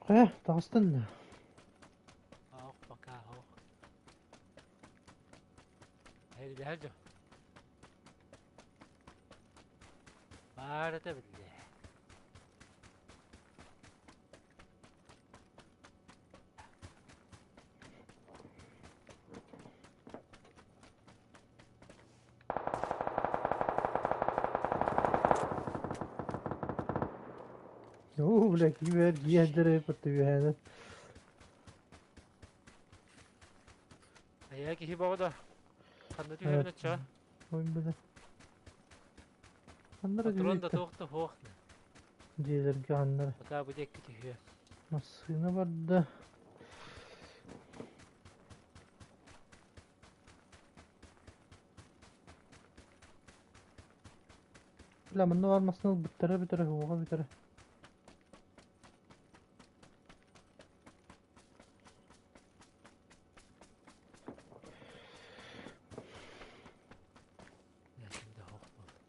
Хайа, таҕыстын да. Ох, пока, ох. Эһэлэһэр дьон. Баарата биллэ. Оо, бля, киибэр дьиэдэрэ паттыгэһээнэ. Айа киһи боҕо да. Ханна түһэбин оччо? Ой, бля. Ханнара Патрон да түһүттэ. туох да суох. Дьиэлэргэ ханнара. Пока бу диэки түһүө. Массыына барда. Бля, манна бар массыына ылбыттара бүтэрэ, уоҕа бүтэрэ. Ким да суох буолла.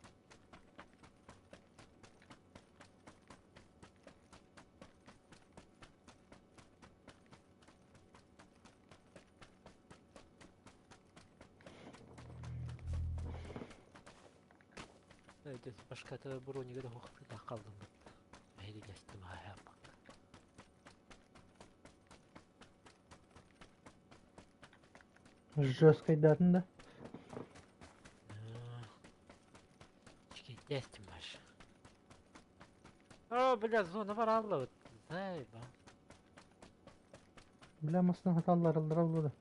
Башката бронига да хуохтыылаах хааллым бытта. Мэһэйдилэстим ааһааппакка. Жесткайдаатын да. Чикэйдээстим Маша. О, бля, зона бараллабыт. Заеба. Бля масына хаталларыллара буолуо.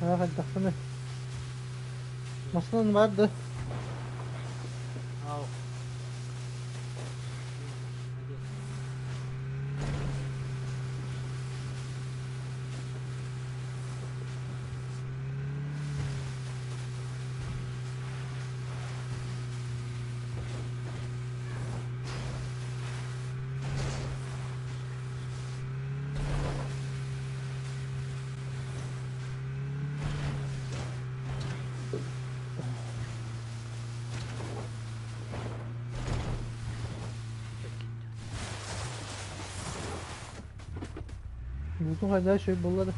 Аа хайдахпыный? Масынан баар да? Ау. Бутун хайдах үчүгэй буолла да?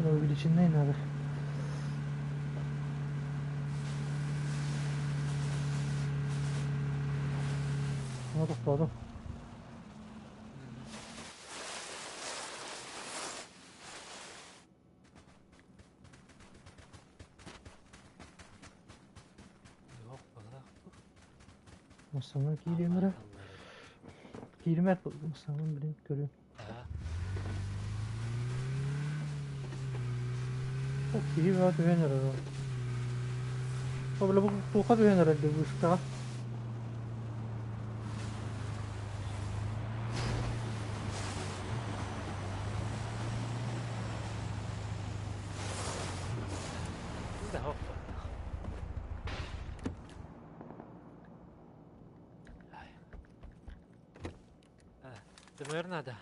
Увеличенный надо. Ону тохтоотум. Массыынанан киириэм эрэ. Кииримээр массыынанан билин көрүөм. Киһи бөҕө түһэн эрэр ол. О бля бу туохха түһэн эрэр дии вышкаҕа. ДМР надо.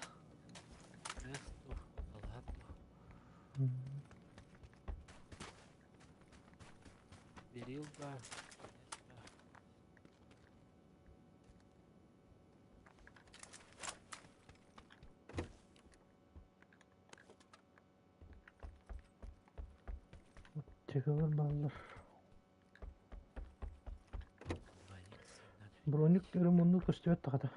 Берил ба. Чекалар бааллар. Броник өрө мунну көстүбэт тахата.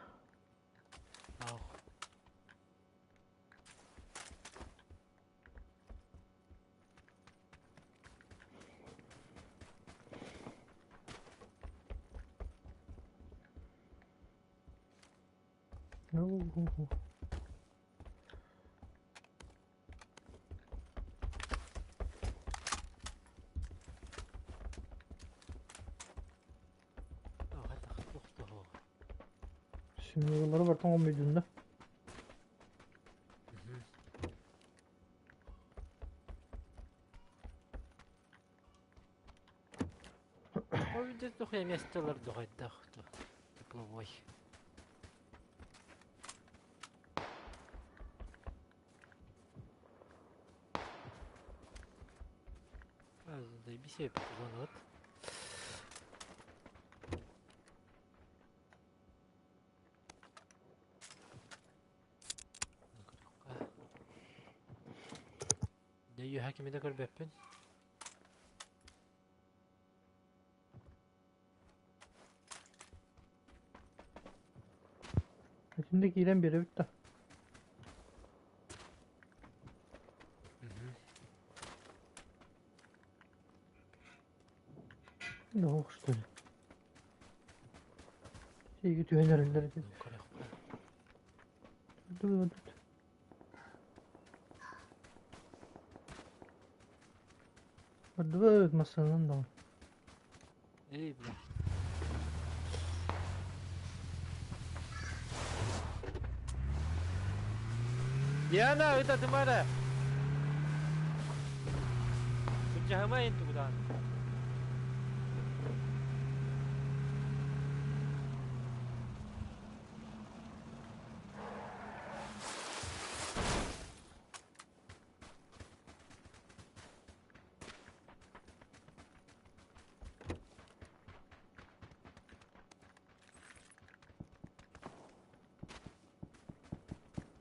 Simyaları var tamam mıydın da? Тепловой. Заебись я вот. Дьэ үөһэ кими да көрбөппүн. Итиннэ киирэн биэрэбит да. Ох, что ли. Сиги түһэн эрэллэр этин. Бардыбыт массыынанан даҕаны. Эй, бля. Диана, ытатыма эрэ. Былдьаһыма эн тугудаан.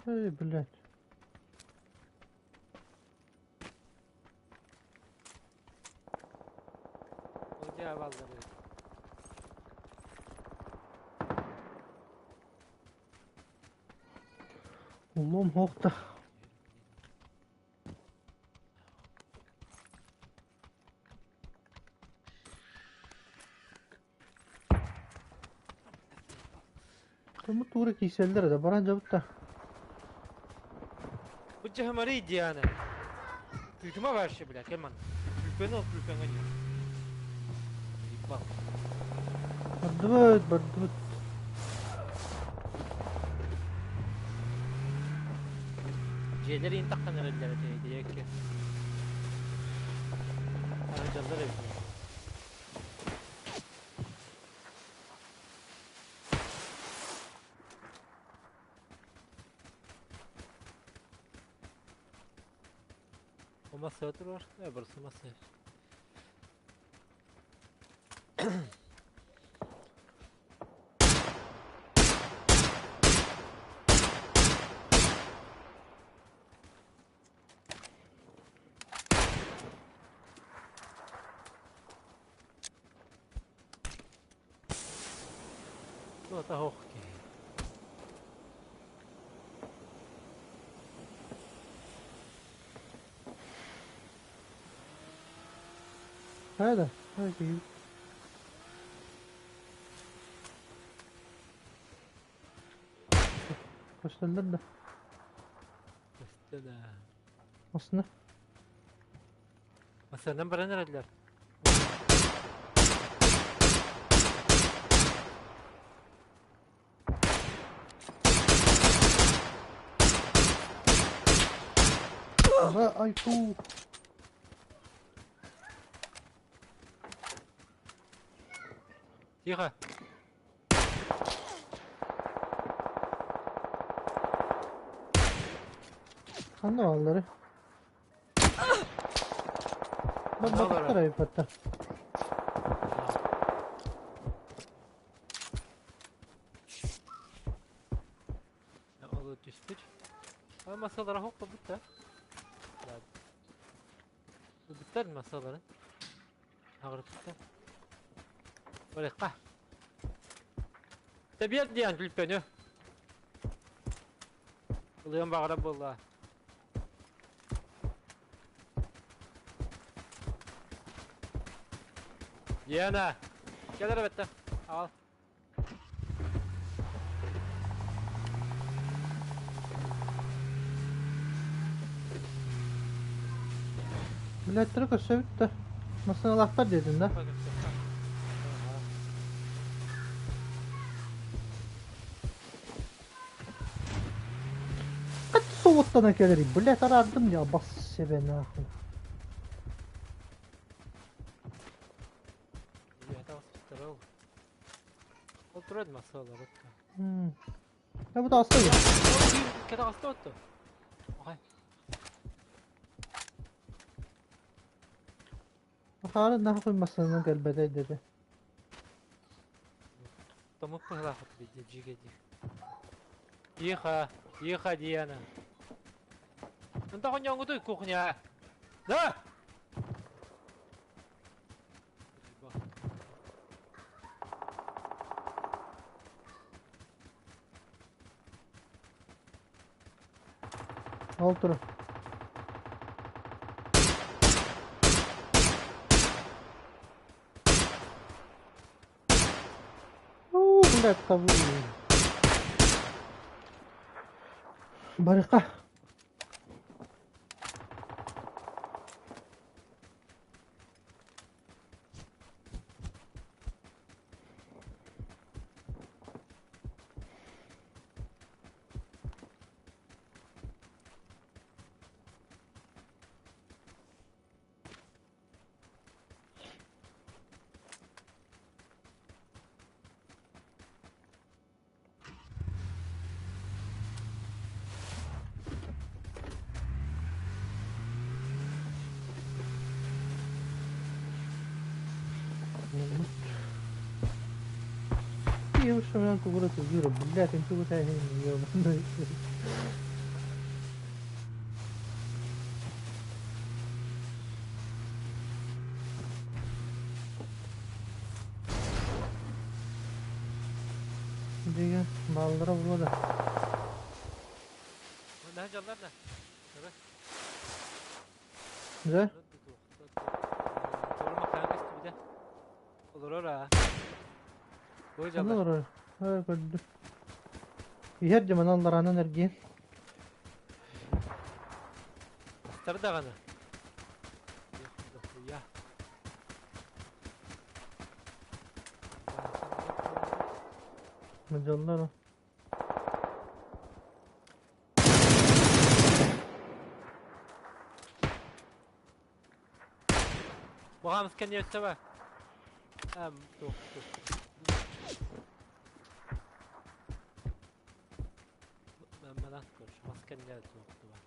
Эй, блядь. Ocağa balları. Улуум һуох да. Тому туура киирсэллэр да баран дьабыт да. Быдьаһымарый Диана. Тыытыма вообще, бля, кэл манна. Күлпэни ол күлпэҥҥэ диэн. Ебал. Бардыбыт, бардыбыт. Дьиэлэр иин таххан эрэллэр этэ диэки. Арыдьаллар эбит. O masaya oturur. Ne burası masaya. Туota hohkee. Хайа да, хайа киһи. Көстөллөр да. Көстө да. Астына. Масынан баран эрэллэр. Ага, айку. Тихо. Ханна бааллары? Барбатахтар айбаттар. Ол түспүт. Масалара хоппа бутта. Бүттэр масалары. Аҕырыттар. Барыхха. Тэбиэр диэн күлпөнү. Ылыан баҕара буолла. Диана, кэл эрэ бэтте. Аҕал. Билэттэрэ көрсөбүт да. Массыыналаахтар диэтин да. Хат суоттана кэлэрий, блядь, араардым я бас себе нахуй. Ол турар массыалар Я буду оставить. Кэтэҕэстэ отто. Охай. Хаары нахуй массыынанан кэлбэтэ дэтэ. Томук быһылаах дьигэ дии. Тихо, тихо, Диана. Онто хоньоҥҥутуй кухня. Да! Ол турар. Уу, блядь, табы. Барыха. Io sono ancora tu giro, блядь, in tu sei io. Диga, баллара булады. Наһаа дьаллар да. Да? Олорор аа. Бу Ханна дьаллар. олорор? Haa, көрдүм. Иһэр дьэ манан аллараанан эргийэн. Астар даҕаны. Я. Мадьаллар о. Баҕамыс кэнниэ өссө бар. Туох туох. Манан короче, мас кэнниэ туох бар.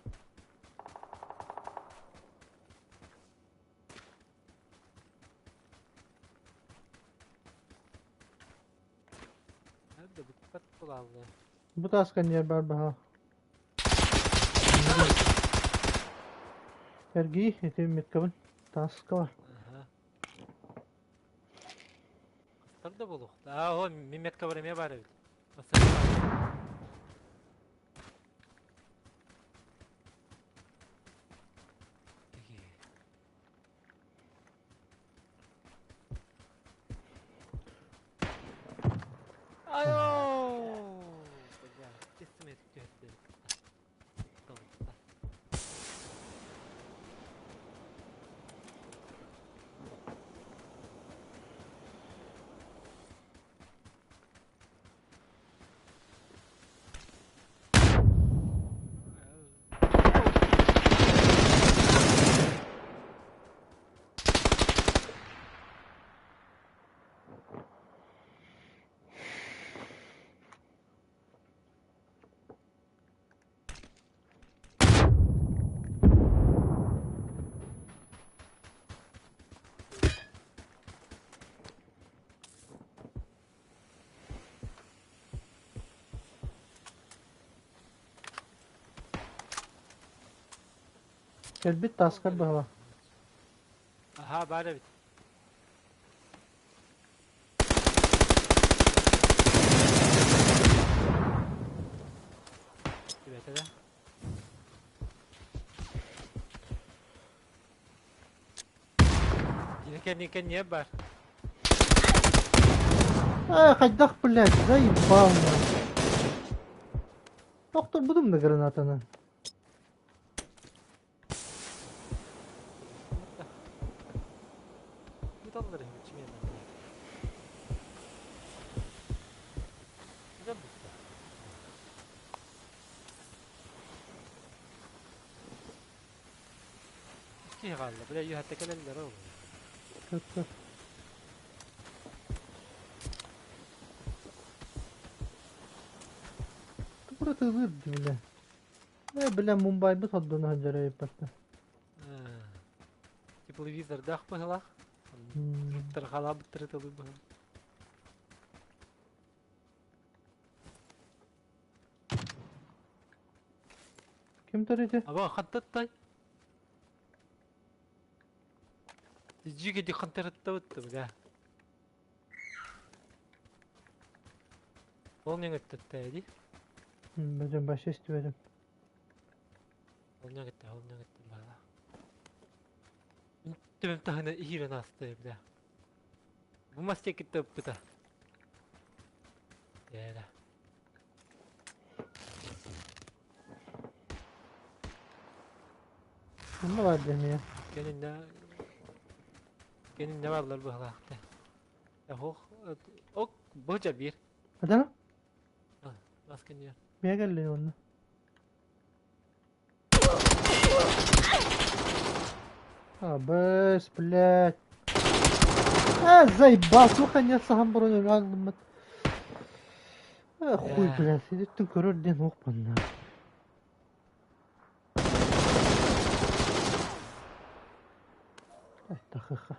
Да бүппэт буолааллы. Бу таас кэнниэр баар баһа. Эргий, ити меткабын. Тааска бар. Аха. Хастар да буолуох. Аа, о, мин метка бар эмиэ баар эбит. Массыына баар. Айоо! Бля, кистим түһэрдэ. Толта. Кэлбит тааскар баһа. Аха, баар эбит. Түбэтэ да. Дьиэ кэнни кэнниэ бар. Э, хайдах, блядь, заебал на. Тохторбутум да гранатаны. Буталлар чимиэн. Neden bitti? Икки хаалла. Бля, юһатта кэлэллэр ол. Kötü. Тура тылыр бля. Э, бля, Мумбайбыт hodдуну хадьара еппатта. Тепловизордаах быһылаах. Тархалаабыттары тылы быһан. Ким төрүтү? Аба хантаттай? Жиге ди хантараттабытты бля. Ол не өттөттээди? Бөдөн башы истибедим. Ол не өттө, ол не өттө бала. Түбүм таһына иһирен асты бля. Бу мастек ыппыта. Яра. Онно бар демия. Кенинне кенинне барлар быһалаахта. Ох, ок, бу бир. Адам? Бас кеннер. Мия келли онно. А, бэс, блядь. А, заебал, сука, не сам броню рандом. А, хуй, блядь, сидит көрөр ден оқпан. Тахыха.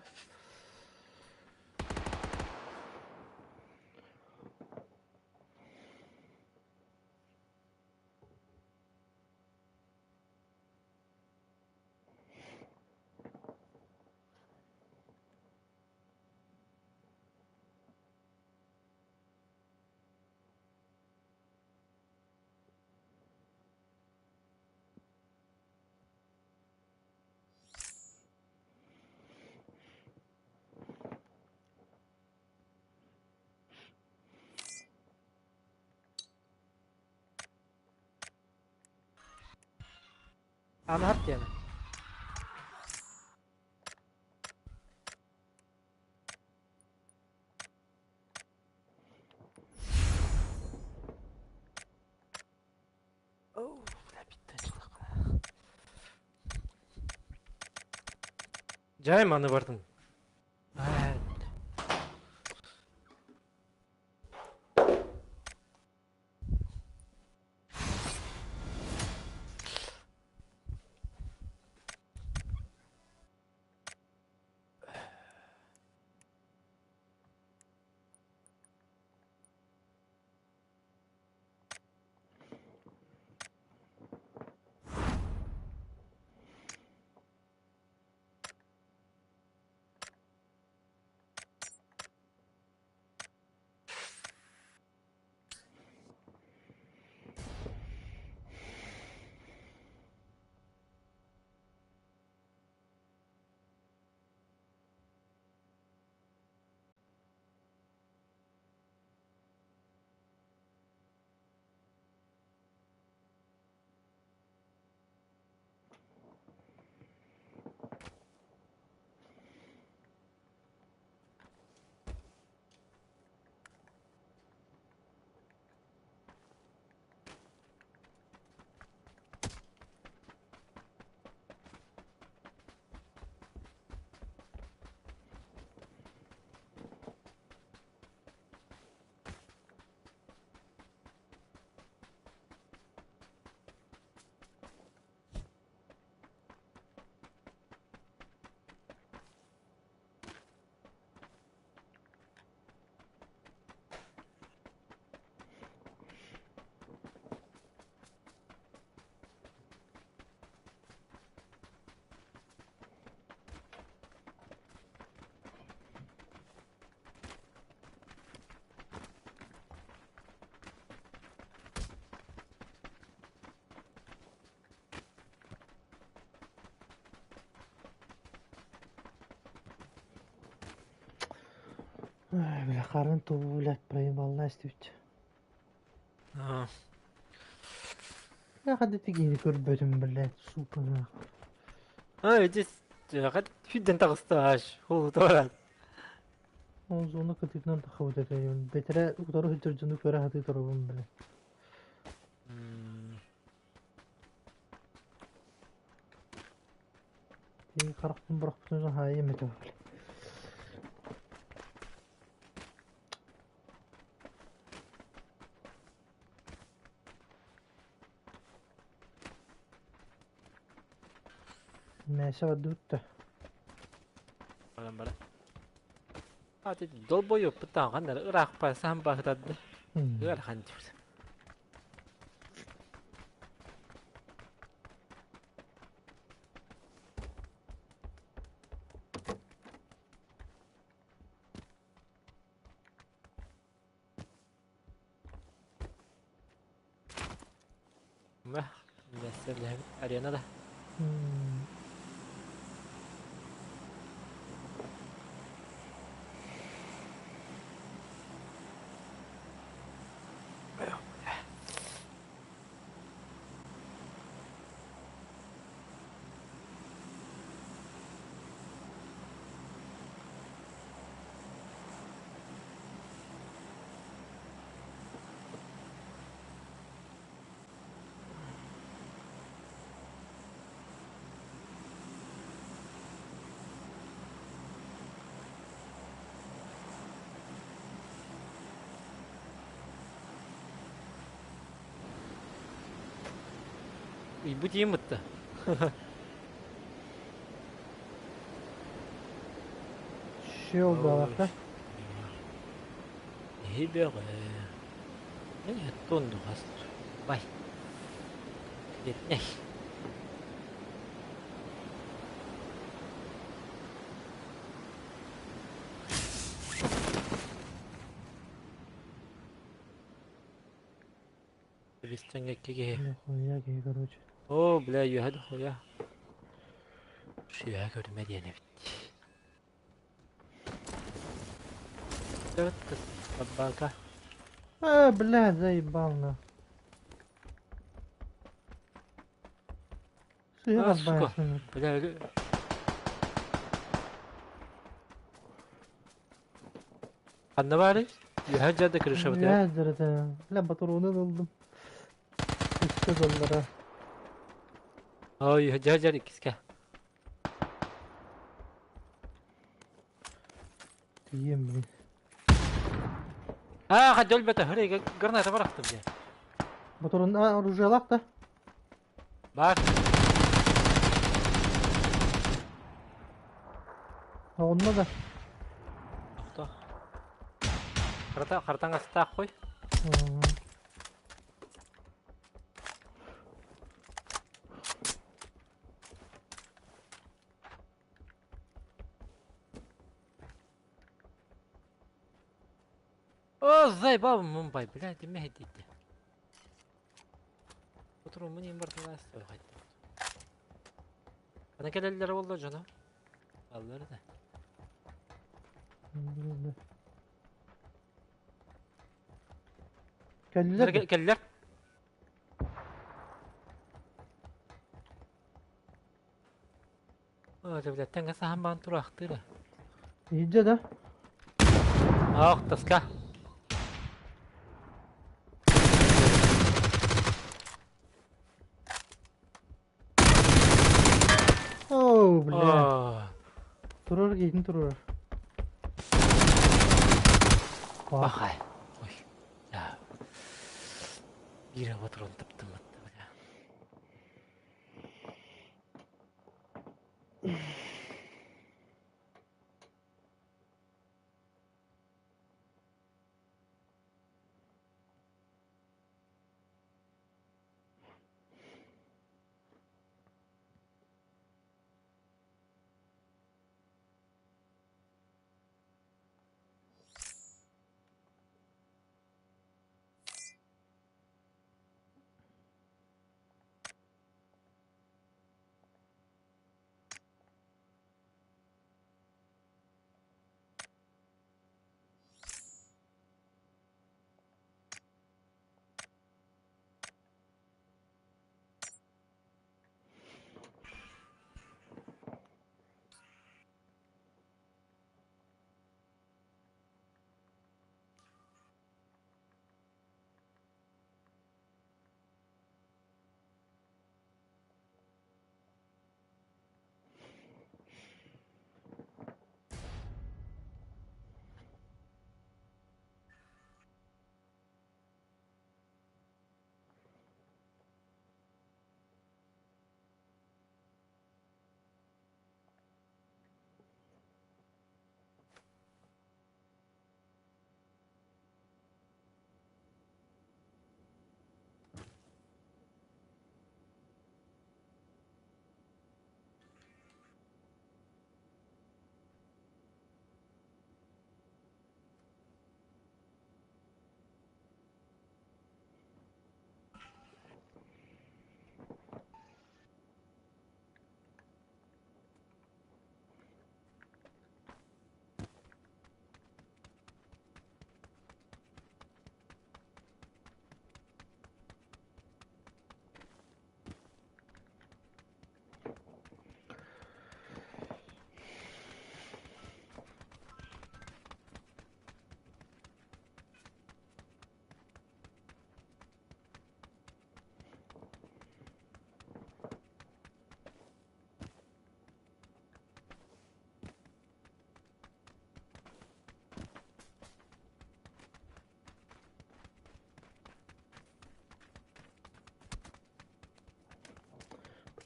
Ана хат яна. Оу, бля, битте Жай маны бардым. Ай, бля, харын тубу, блядь, проебал Настю. А, Я хады тигини көрбөтүм, блядь, сука, нахуй. А, здесь хат фидден тагысташ. Хул торат. Ол зона кытытынан тахыбыт этэ. Бетере утору хүтөрдүнү көрө хаты торобун, блядь. Тиги харахпын бырахпытын хайым этэ, блядь. Мәсә бадыбытта. Баран бара. Аты долбоёппут ханнары ыраахпа саһан баһытарды. Ыарахан диир. Арена да. Ыйбыт ийэм ытта. Щел да. Эһи бөҕө. Тонну хастыр. Бай. Килетнэй. Бистанга киһи. Нахуя киһи, короче. О, бля, юһа дохуя. Шүйэ көрүмэ диэн эбит. Собака. А, бля, заебал на. А, сука. Бля, Ханна баарый? Үөһэ дьада крыша бытыгар. Үөһэ дьарата. Бля, батуруунун ылдым. Үскэ доллара. Ой, үөһэ дьар иккискэ. Тиийэн блин. Аа, хадьа өлбөтө, хырыйга граната барахтым дии. Батурун оружиялаах да? Бар. Онно да. Охто. Харата харатаҥ астаах хой. О, заебал Мумбай, блядь, мэһэйдийтэ. Утуруммун иһин бардылаас Ана кэлэллэрэ буолла дьоно. Аллар да. Кэллилэр. Кэллилэр. О, блядь, саһан баан тураахтыыра. Иһирдьэ да? Ах, тоска. О, бля. Турар киһитин турар. Бахай. Ой. Да. Биир патрон таптым бля.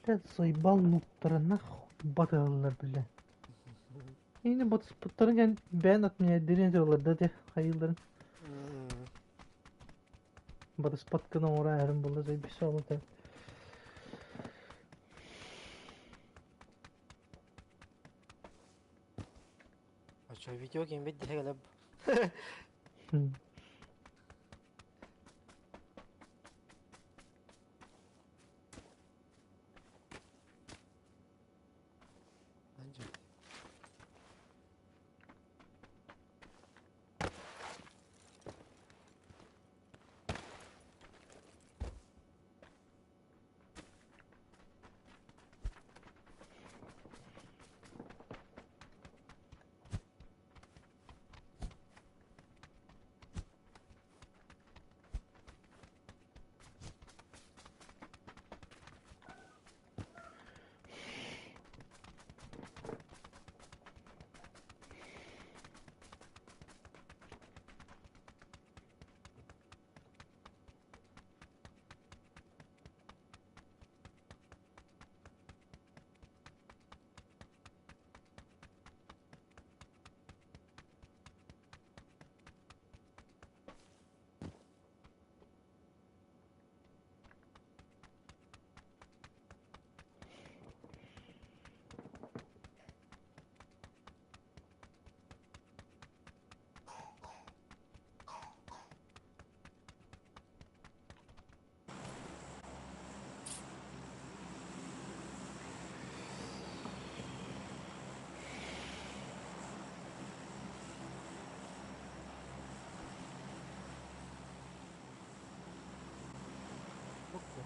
Сайбал нуктарына батыһаллар бile. Yine батыспыттарын кэн бэйэн отменяйдырын этэ да те хайыыларын. Батыспат гына оҥоро эрин булла зайбиса олута. Очо видео ким бит диһэ кэлэп.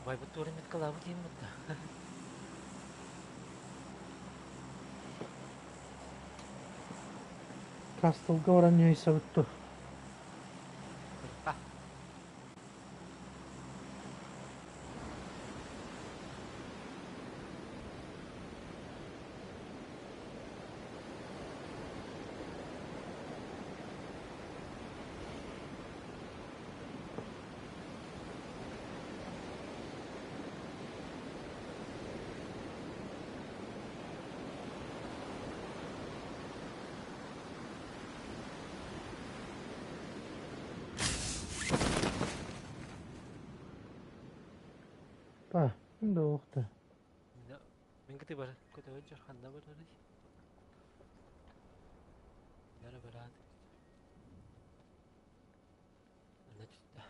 Байбыт туорин калабы диэн бутта. Кастылга баран ньүйсэбитту. Па, да уохта. Мин кыты бар, көтөгө ханна барарый? Бара бараат. Анна түстэ.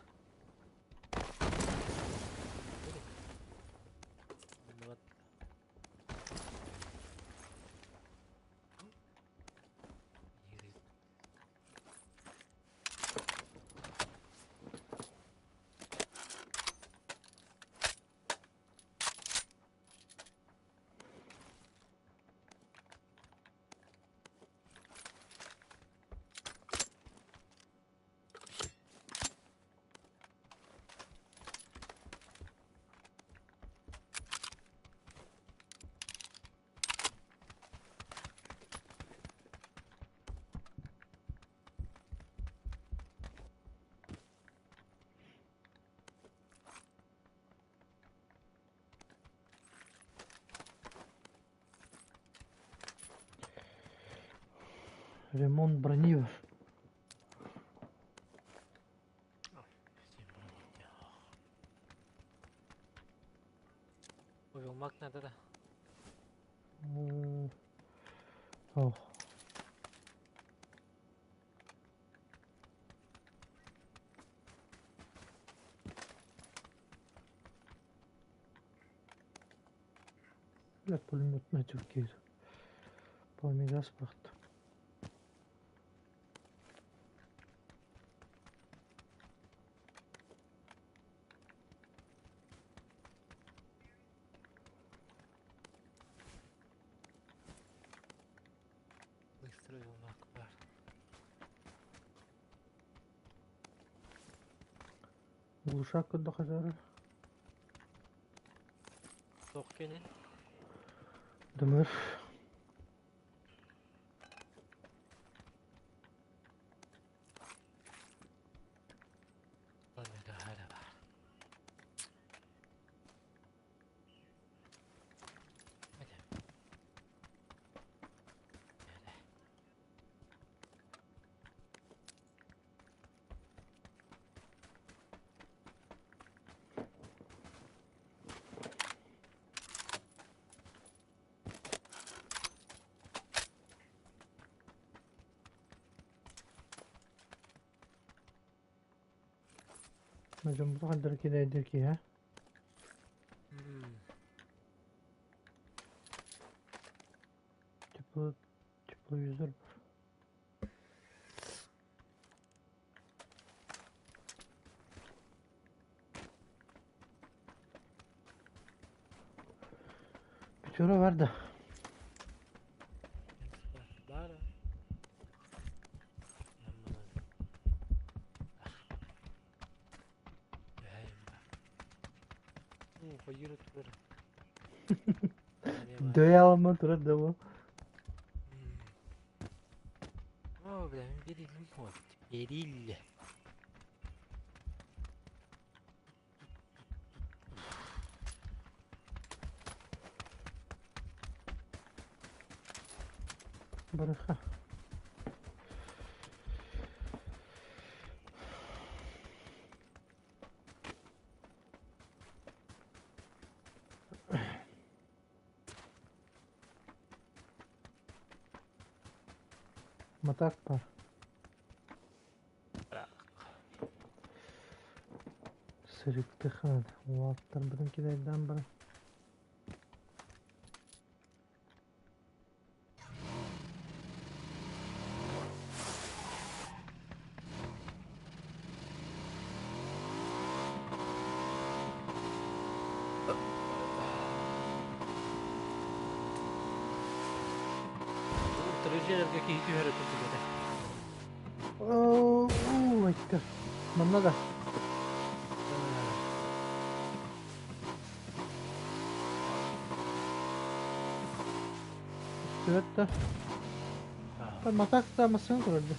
Вот. Ремонт брони бар. Уйулмак надо да. Ох. Бля, пулемет на тюркир. Пламегас бахт. Быстро уйулмак бар. Глушак кыдда. Тоқ кенен. Дымыр. Пламега хара бар. Дьоммутун хайдары килээйдир киһи. Тепло, тепловизор. Пятеро бар да. Бар. Хойур турар. Дөйө аламман турар да бу. О, бля, берилим вот. Берил. Барыха. Матак бар. Сырыктыхан. Уолаттарбытын килэрдээн баран. Утары киһи түһэрэ курдук. Оо, айка. Манна да. Үстүбэт да. Матак да массыына турар дии.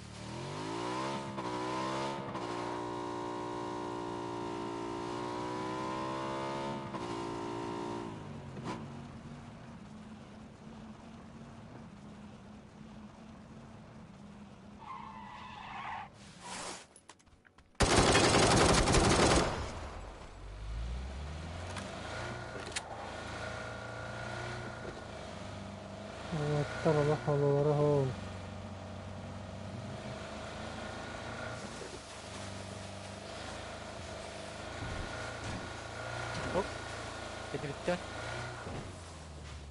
Уолаттар олох олоро оһол. Оп. Кэтибиттэр.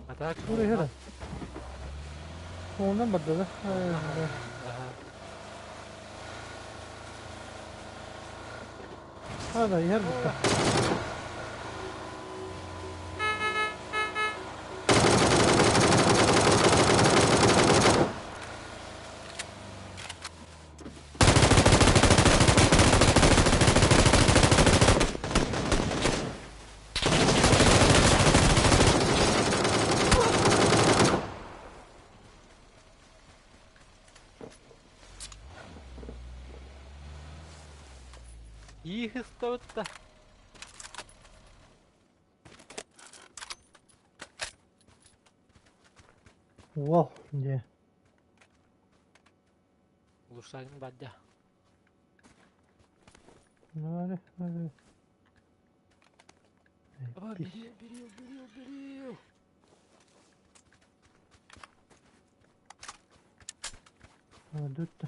Атак. Тура иһэр. Онон барда да. Hada иһэр бутта. Их ыстабытта. Уол, дьэ. Улушагын бадда. Нары, нары. Аба, бери, бери, бери, бери. Дүттэ.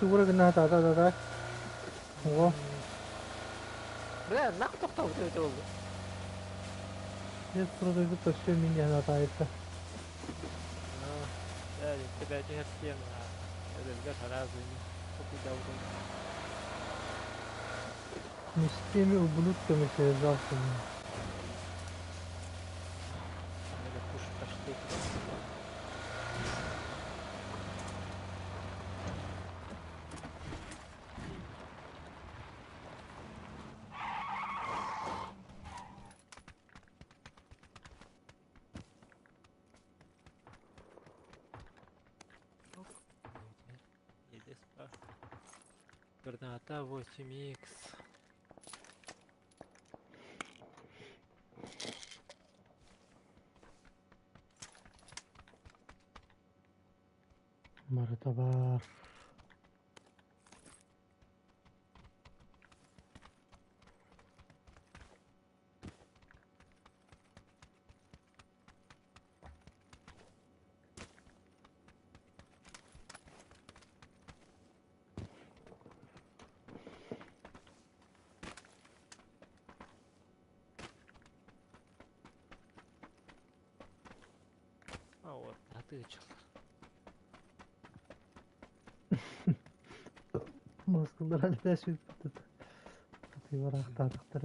Тугура гына та та та та. Ого. Бля, нах тоқтау өте болды. Я продаю то все меня на та. Тебя түһэртиэн өлөргө сразу токуйдаутун. Не с теми ублюдками связался. Надо куш паштет. Граната 8х. Барыта бар. А вот, атыычылар. Москвалар әлі сүппүт. Атыылар ахтаатахтар.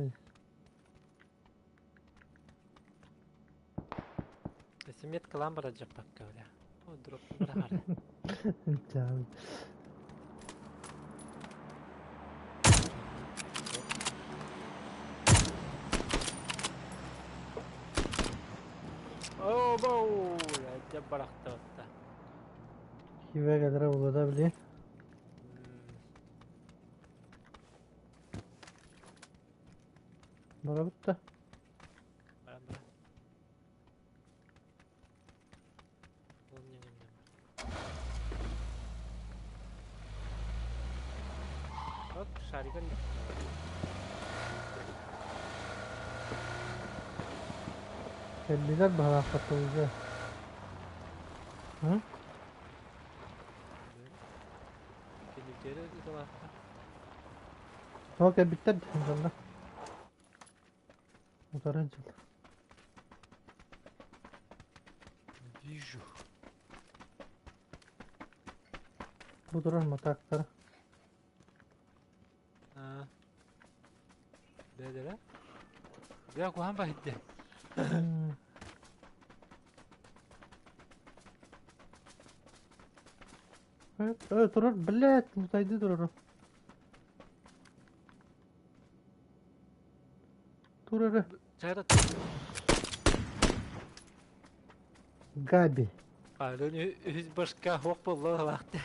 Сметкалаан барар дьаппакка бля. О, дроп бырахар. Чаан. О, боу, дьэ барахтабатта. Киbe кэлэрэ буолла били. Барабыт да. Баран бара. Ол ньэҥэмнэм бар. Оп, шариган. Кэллилэр баһаахпатта уже. Һы? Кэнниктери ыталаахтар. Тоҕо кэлбиттэр дьонно. Утары дьыл. Вижу. Бу турар матаактара. А. Бэдэрэ. Бля, куһаан баһитте. Турар, блядь, мутайды турар. Турары. Чайра. Габи. Пардон, үһүс башка хуох буолла лаахты.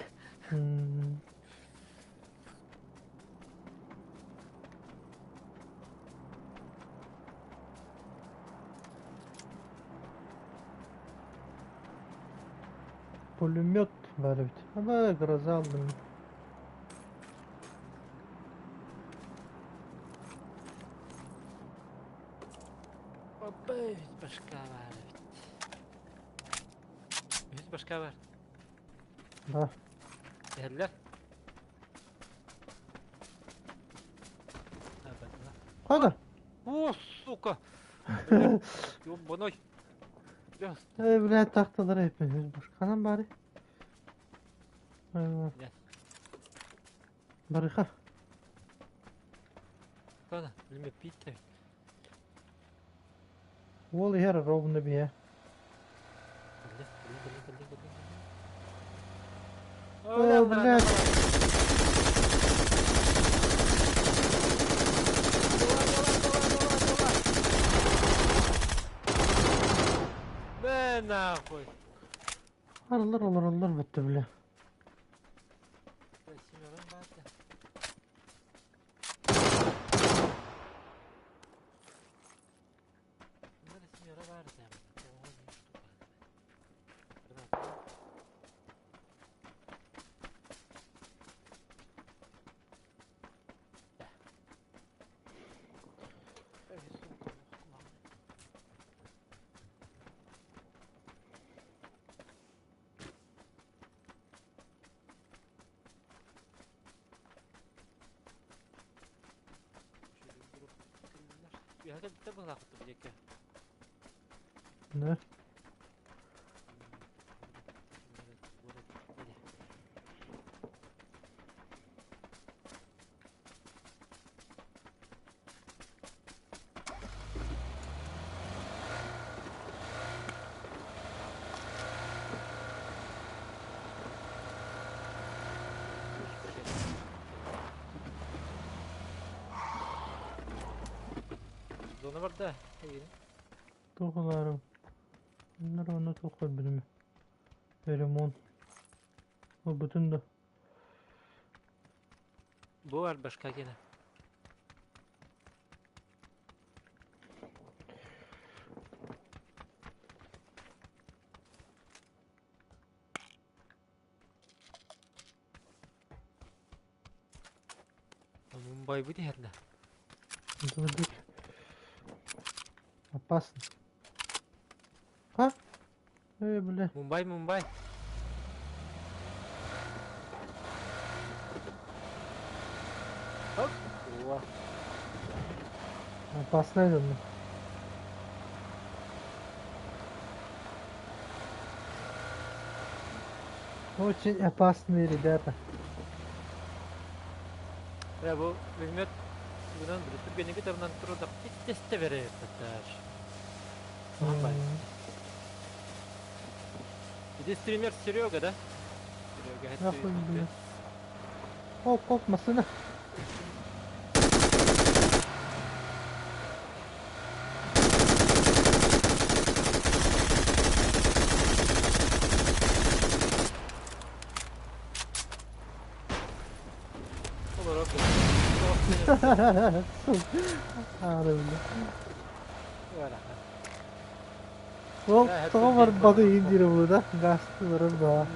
Пулемет бар эбит. Aba гроза алдым. Опа, үһүс башка бар эбит. Үһүс башка бар. Да. Эһэллэр. Қайда? О, сука! Ёбаной! Эй, блядь, тахталар hepimiz. Башканан бары. Барыха. Тана, билме питте. Уол иһэр ровно биһэ. О, блядь. Бэ нахуй. Арылар олороллор бутта бля. Семерон баата. Семера бар Да. Зона бар да. Туохулаарым. Bunlar onu туохар билими. Ремонт. Ол бүтүн да. Бу бар башка гена. Мумбай бу диһэрнэ. Это Опасно. А? Эй, бля. Мумбай, Мумбай. Хоп. О. Опасно это. Очень опасные ребята. Бля, бу бүлмөт тугунан били түргэнниги табынан турудах иттесте берер татар. Оһон. Иди стример Серега, да? Серега. Нахуй, блин. Оп, оп, машина. Сука. Ол тоҕо барбаты иһин диир буолуо гаас барар баа.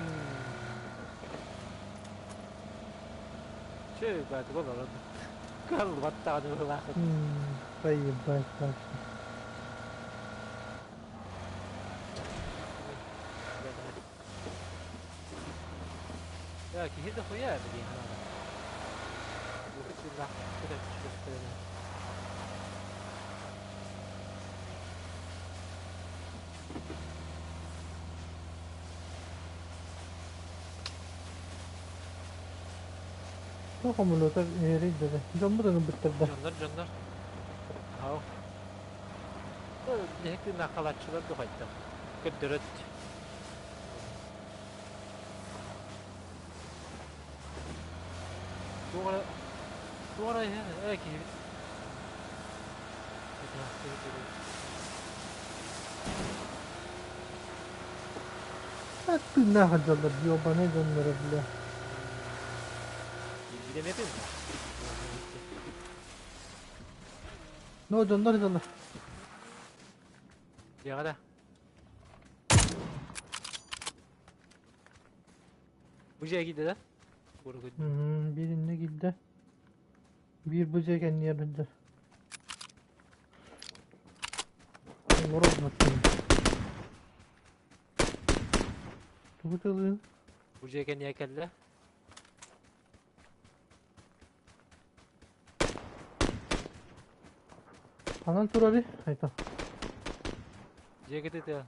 Чэ, бааты олорон. Калбаттаҕаны быһылаахыт. Поебать вообще. Я киһи да хуя блин. Туох омунута эрийдэ дьоммут ылбыттар да. Дьоннор, дьоннор. Ау. Биһиги нахалаччылар духайда. Көрдөрөт. Туора туора э киһи. Тыыннаах дьоллор ёбаный дьонноро бля. Билемепин. Но дьоннор дьоннор. Дьиэҕэ Бу дьиэ киирдэ да? Биир иннэ киирдэ. Биир бу дьиэ кэннигэр сылдьар. Олорор Тугу тылыын? Бу дьиэ кэннигэр кэллэ. Ханан турарый? Айта. Дьиэ кытыытыгар.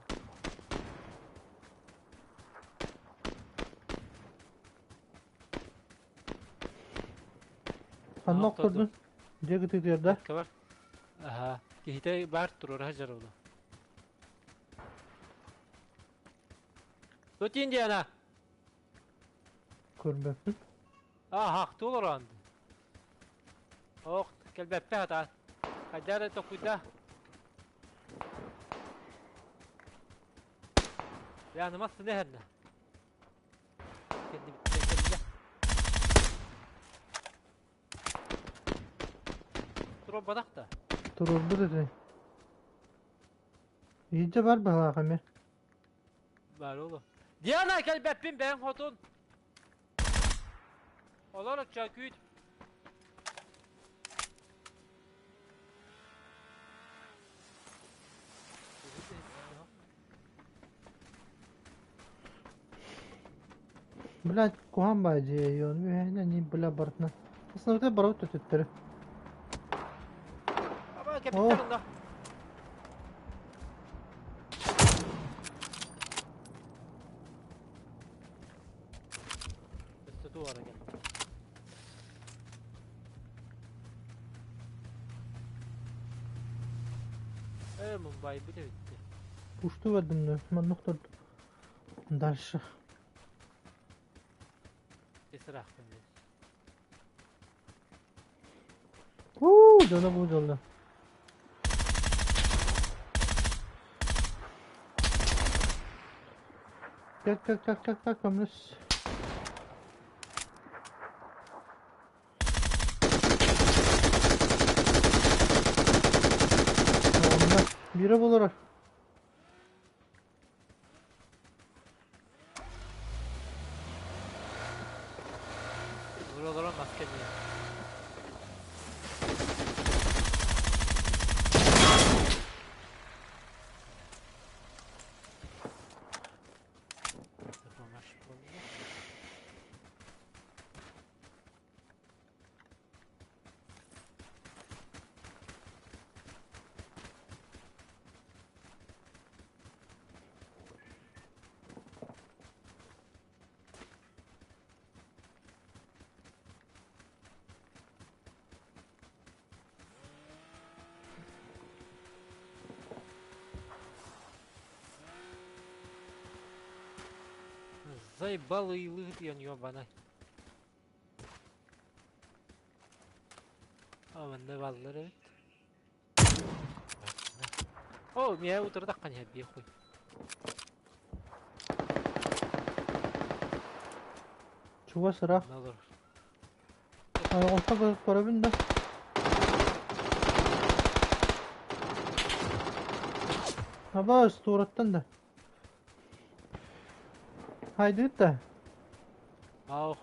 Ханна охтордун? Дьиэ кытыытыгар да? Бар. Аха. Киһитэ баар туруора сылдьар буолуо. Тут Индиана. Көрбөппүн. Аха, туолорон. Ох, кэлбэппэ хата. Хайдара токуйда. Яны массыны хэннэ. Туруорбатах да? Туруорбут этэ. Иһирдьэ бар быһалаах эмиэ. Бар oğlum. Диана кэлбэппин бэйэҥ хотун. Олор оччо күүт. Блядь, куһаан баа дьиэ йон үһээнэ ни бля барытына. Основной барабыт төттөрү. Аба кэпиттэр онно. Өстө туора кэллэ. Э, Мумбай бите битти. Пушту бардым маннык турдум. Дальше. Исрахпын мен. Уу, дьоно бу дьолло. Так, так, так, так, так, көмүс. Онно бире болор. Олорон маска дии. Заебал ыйлыыр ёбаный. А манна бааллар эбит. О, миэ утары таххан иһэр хуй. Чугас ыраах. Манна олорор. Ойоҕосто көрөбүн да. Абаас туораттан да. Хайдыыт да. Ау.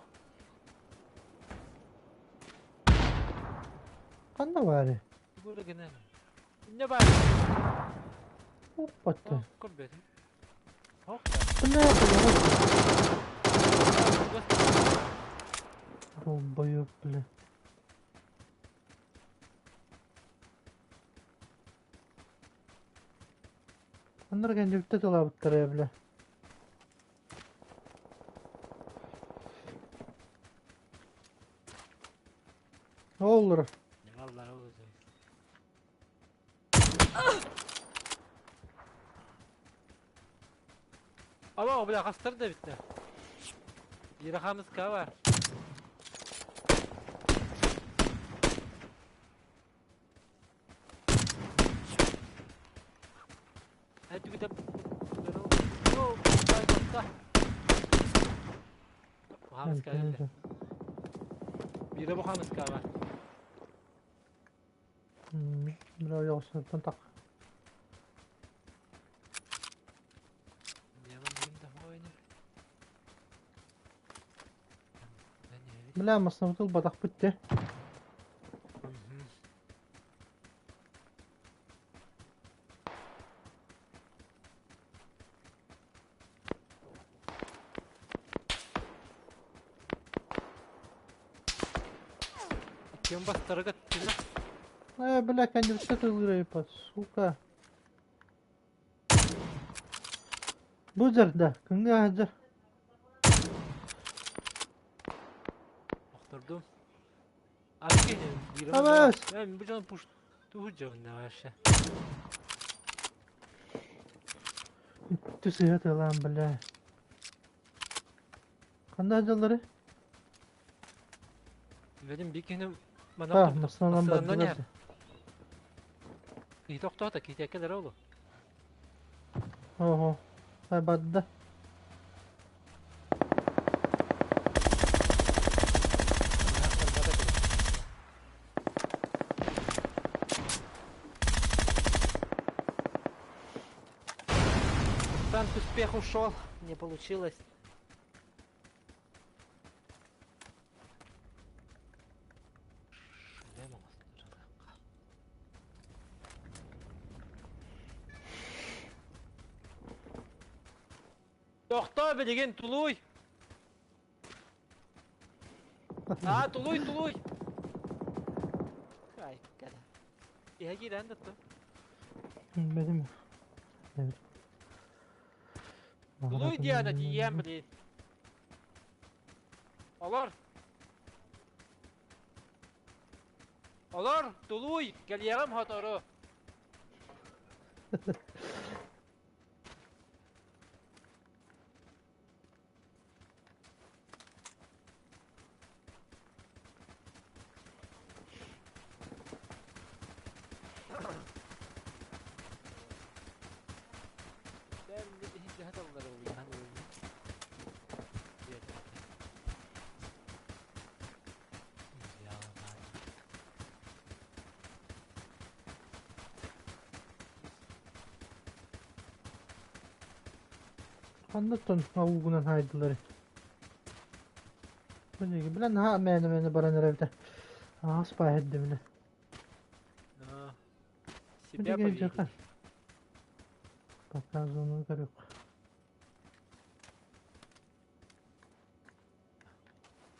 Ханна баары? Тугу гынан. Не бар. Оппатты. Көрбөтүм. Хок. Бля, Долбоёб, бля. Аннар кэннибиттэ тылаабыттара, бля. Оллар. Аллар ол. Aba бля хастар да битте. Биир хамыска бар. Hadi bir de Хамыска geldi. Биирэ бу хамыска бар. Бля, ойоҕосуттан так. Бля, массыынабытыл батахпыт те. Кем бастарга түнэ. Бля, кэннибиттэ тылыыр сука. Бу да, кыҥҥа сылдьар. Охтордум. Арки биир. Абаас! Мен бу жон пуш туһу жон вообще. Үттү сыһа тылаан, бля. Ханна сылдьаллары? Benim bir күнүм А, мана массыынанан бардылар. Киһи тохтоото, киһи тиэккэлэр олу. Ого. Ай бадда. Танк успех ушел, не получилось. Тохтоо билигин тулуй. А, тулуй, тулуй. Ай, када. Иһэ киирэн да ту. Билбэтим. Тулуй Диана тиийэн блин. Олор. Олор, тулуй, кэлиэҕим сотору. Ханнаттан аугунан хайдылары. Билиги билен ха мэне мэне баран эребите. Аас паһеддимине. Себя Билиги поверить. жака. Пока зону көрүк.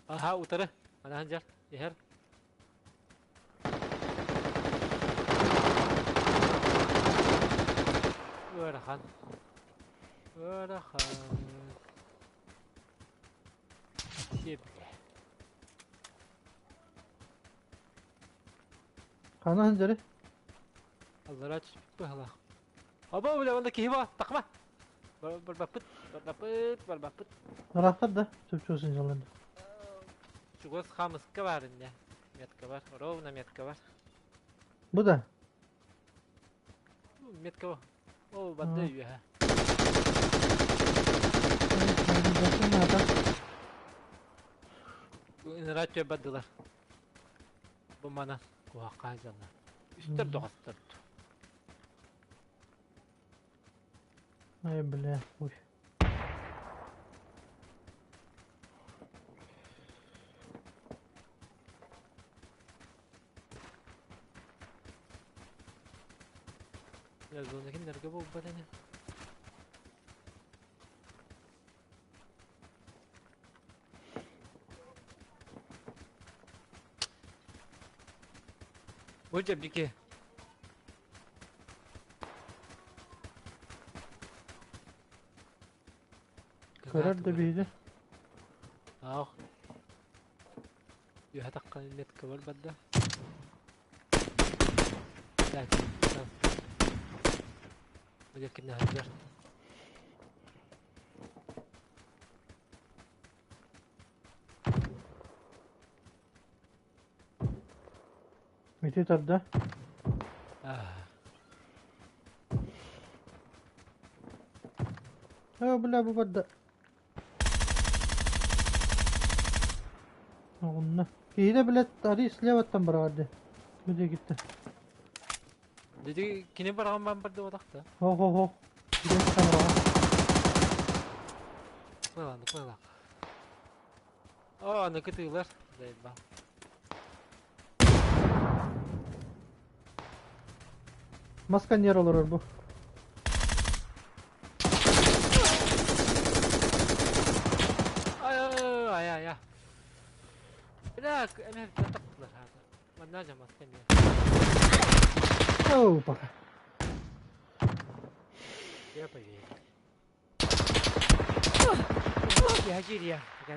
Аха, утары. Ана ханжар. Иһэр. Ыарахан. Ыарахан. Сиэбилэ. Хана ханжары? Аллара түспүт быһалаах. Аба бля, онда киһи бар. Тахма. Барбаппыт, барбаппыт, барбаппыт. Ыраахтар да, чуп-чугас сылдьаллар. Чугас хаамыска баар инньэ. Метка бар, ровно метка бар. Бу да? Метка бар. О, барды үөһэ. Ыныраа бардылар. Бу манан куһахха сылдьаллар. Үстэр доҕостор. Ай, бля, ой. Зона кинилэргэ буолбат ини. Бу чэпчэки. Көрөр да биһиги. Аах. Үөһэ таххан метка бар барда. Так, Бу сылдьар. Мити тарда. Оо, бля, бу барда. Оҕунна. Киһитэ, блядь, арый слеваттан быраҕар Бу диэкиттэн. Деди кини бараҕан бан барды отахта. Хо-хо-хо. Киһи быраҕар. Куйланды, куйла. О, аны кытыылар. Заебал. Масканер олорор бу. Ай ай ай ай. Бля, эме таттылар хата. Манна жа масканер. Оу, пока. Я поверю. Я гиря. Я.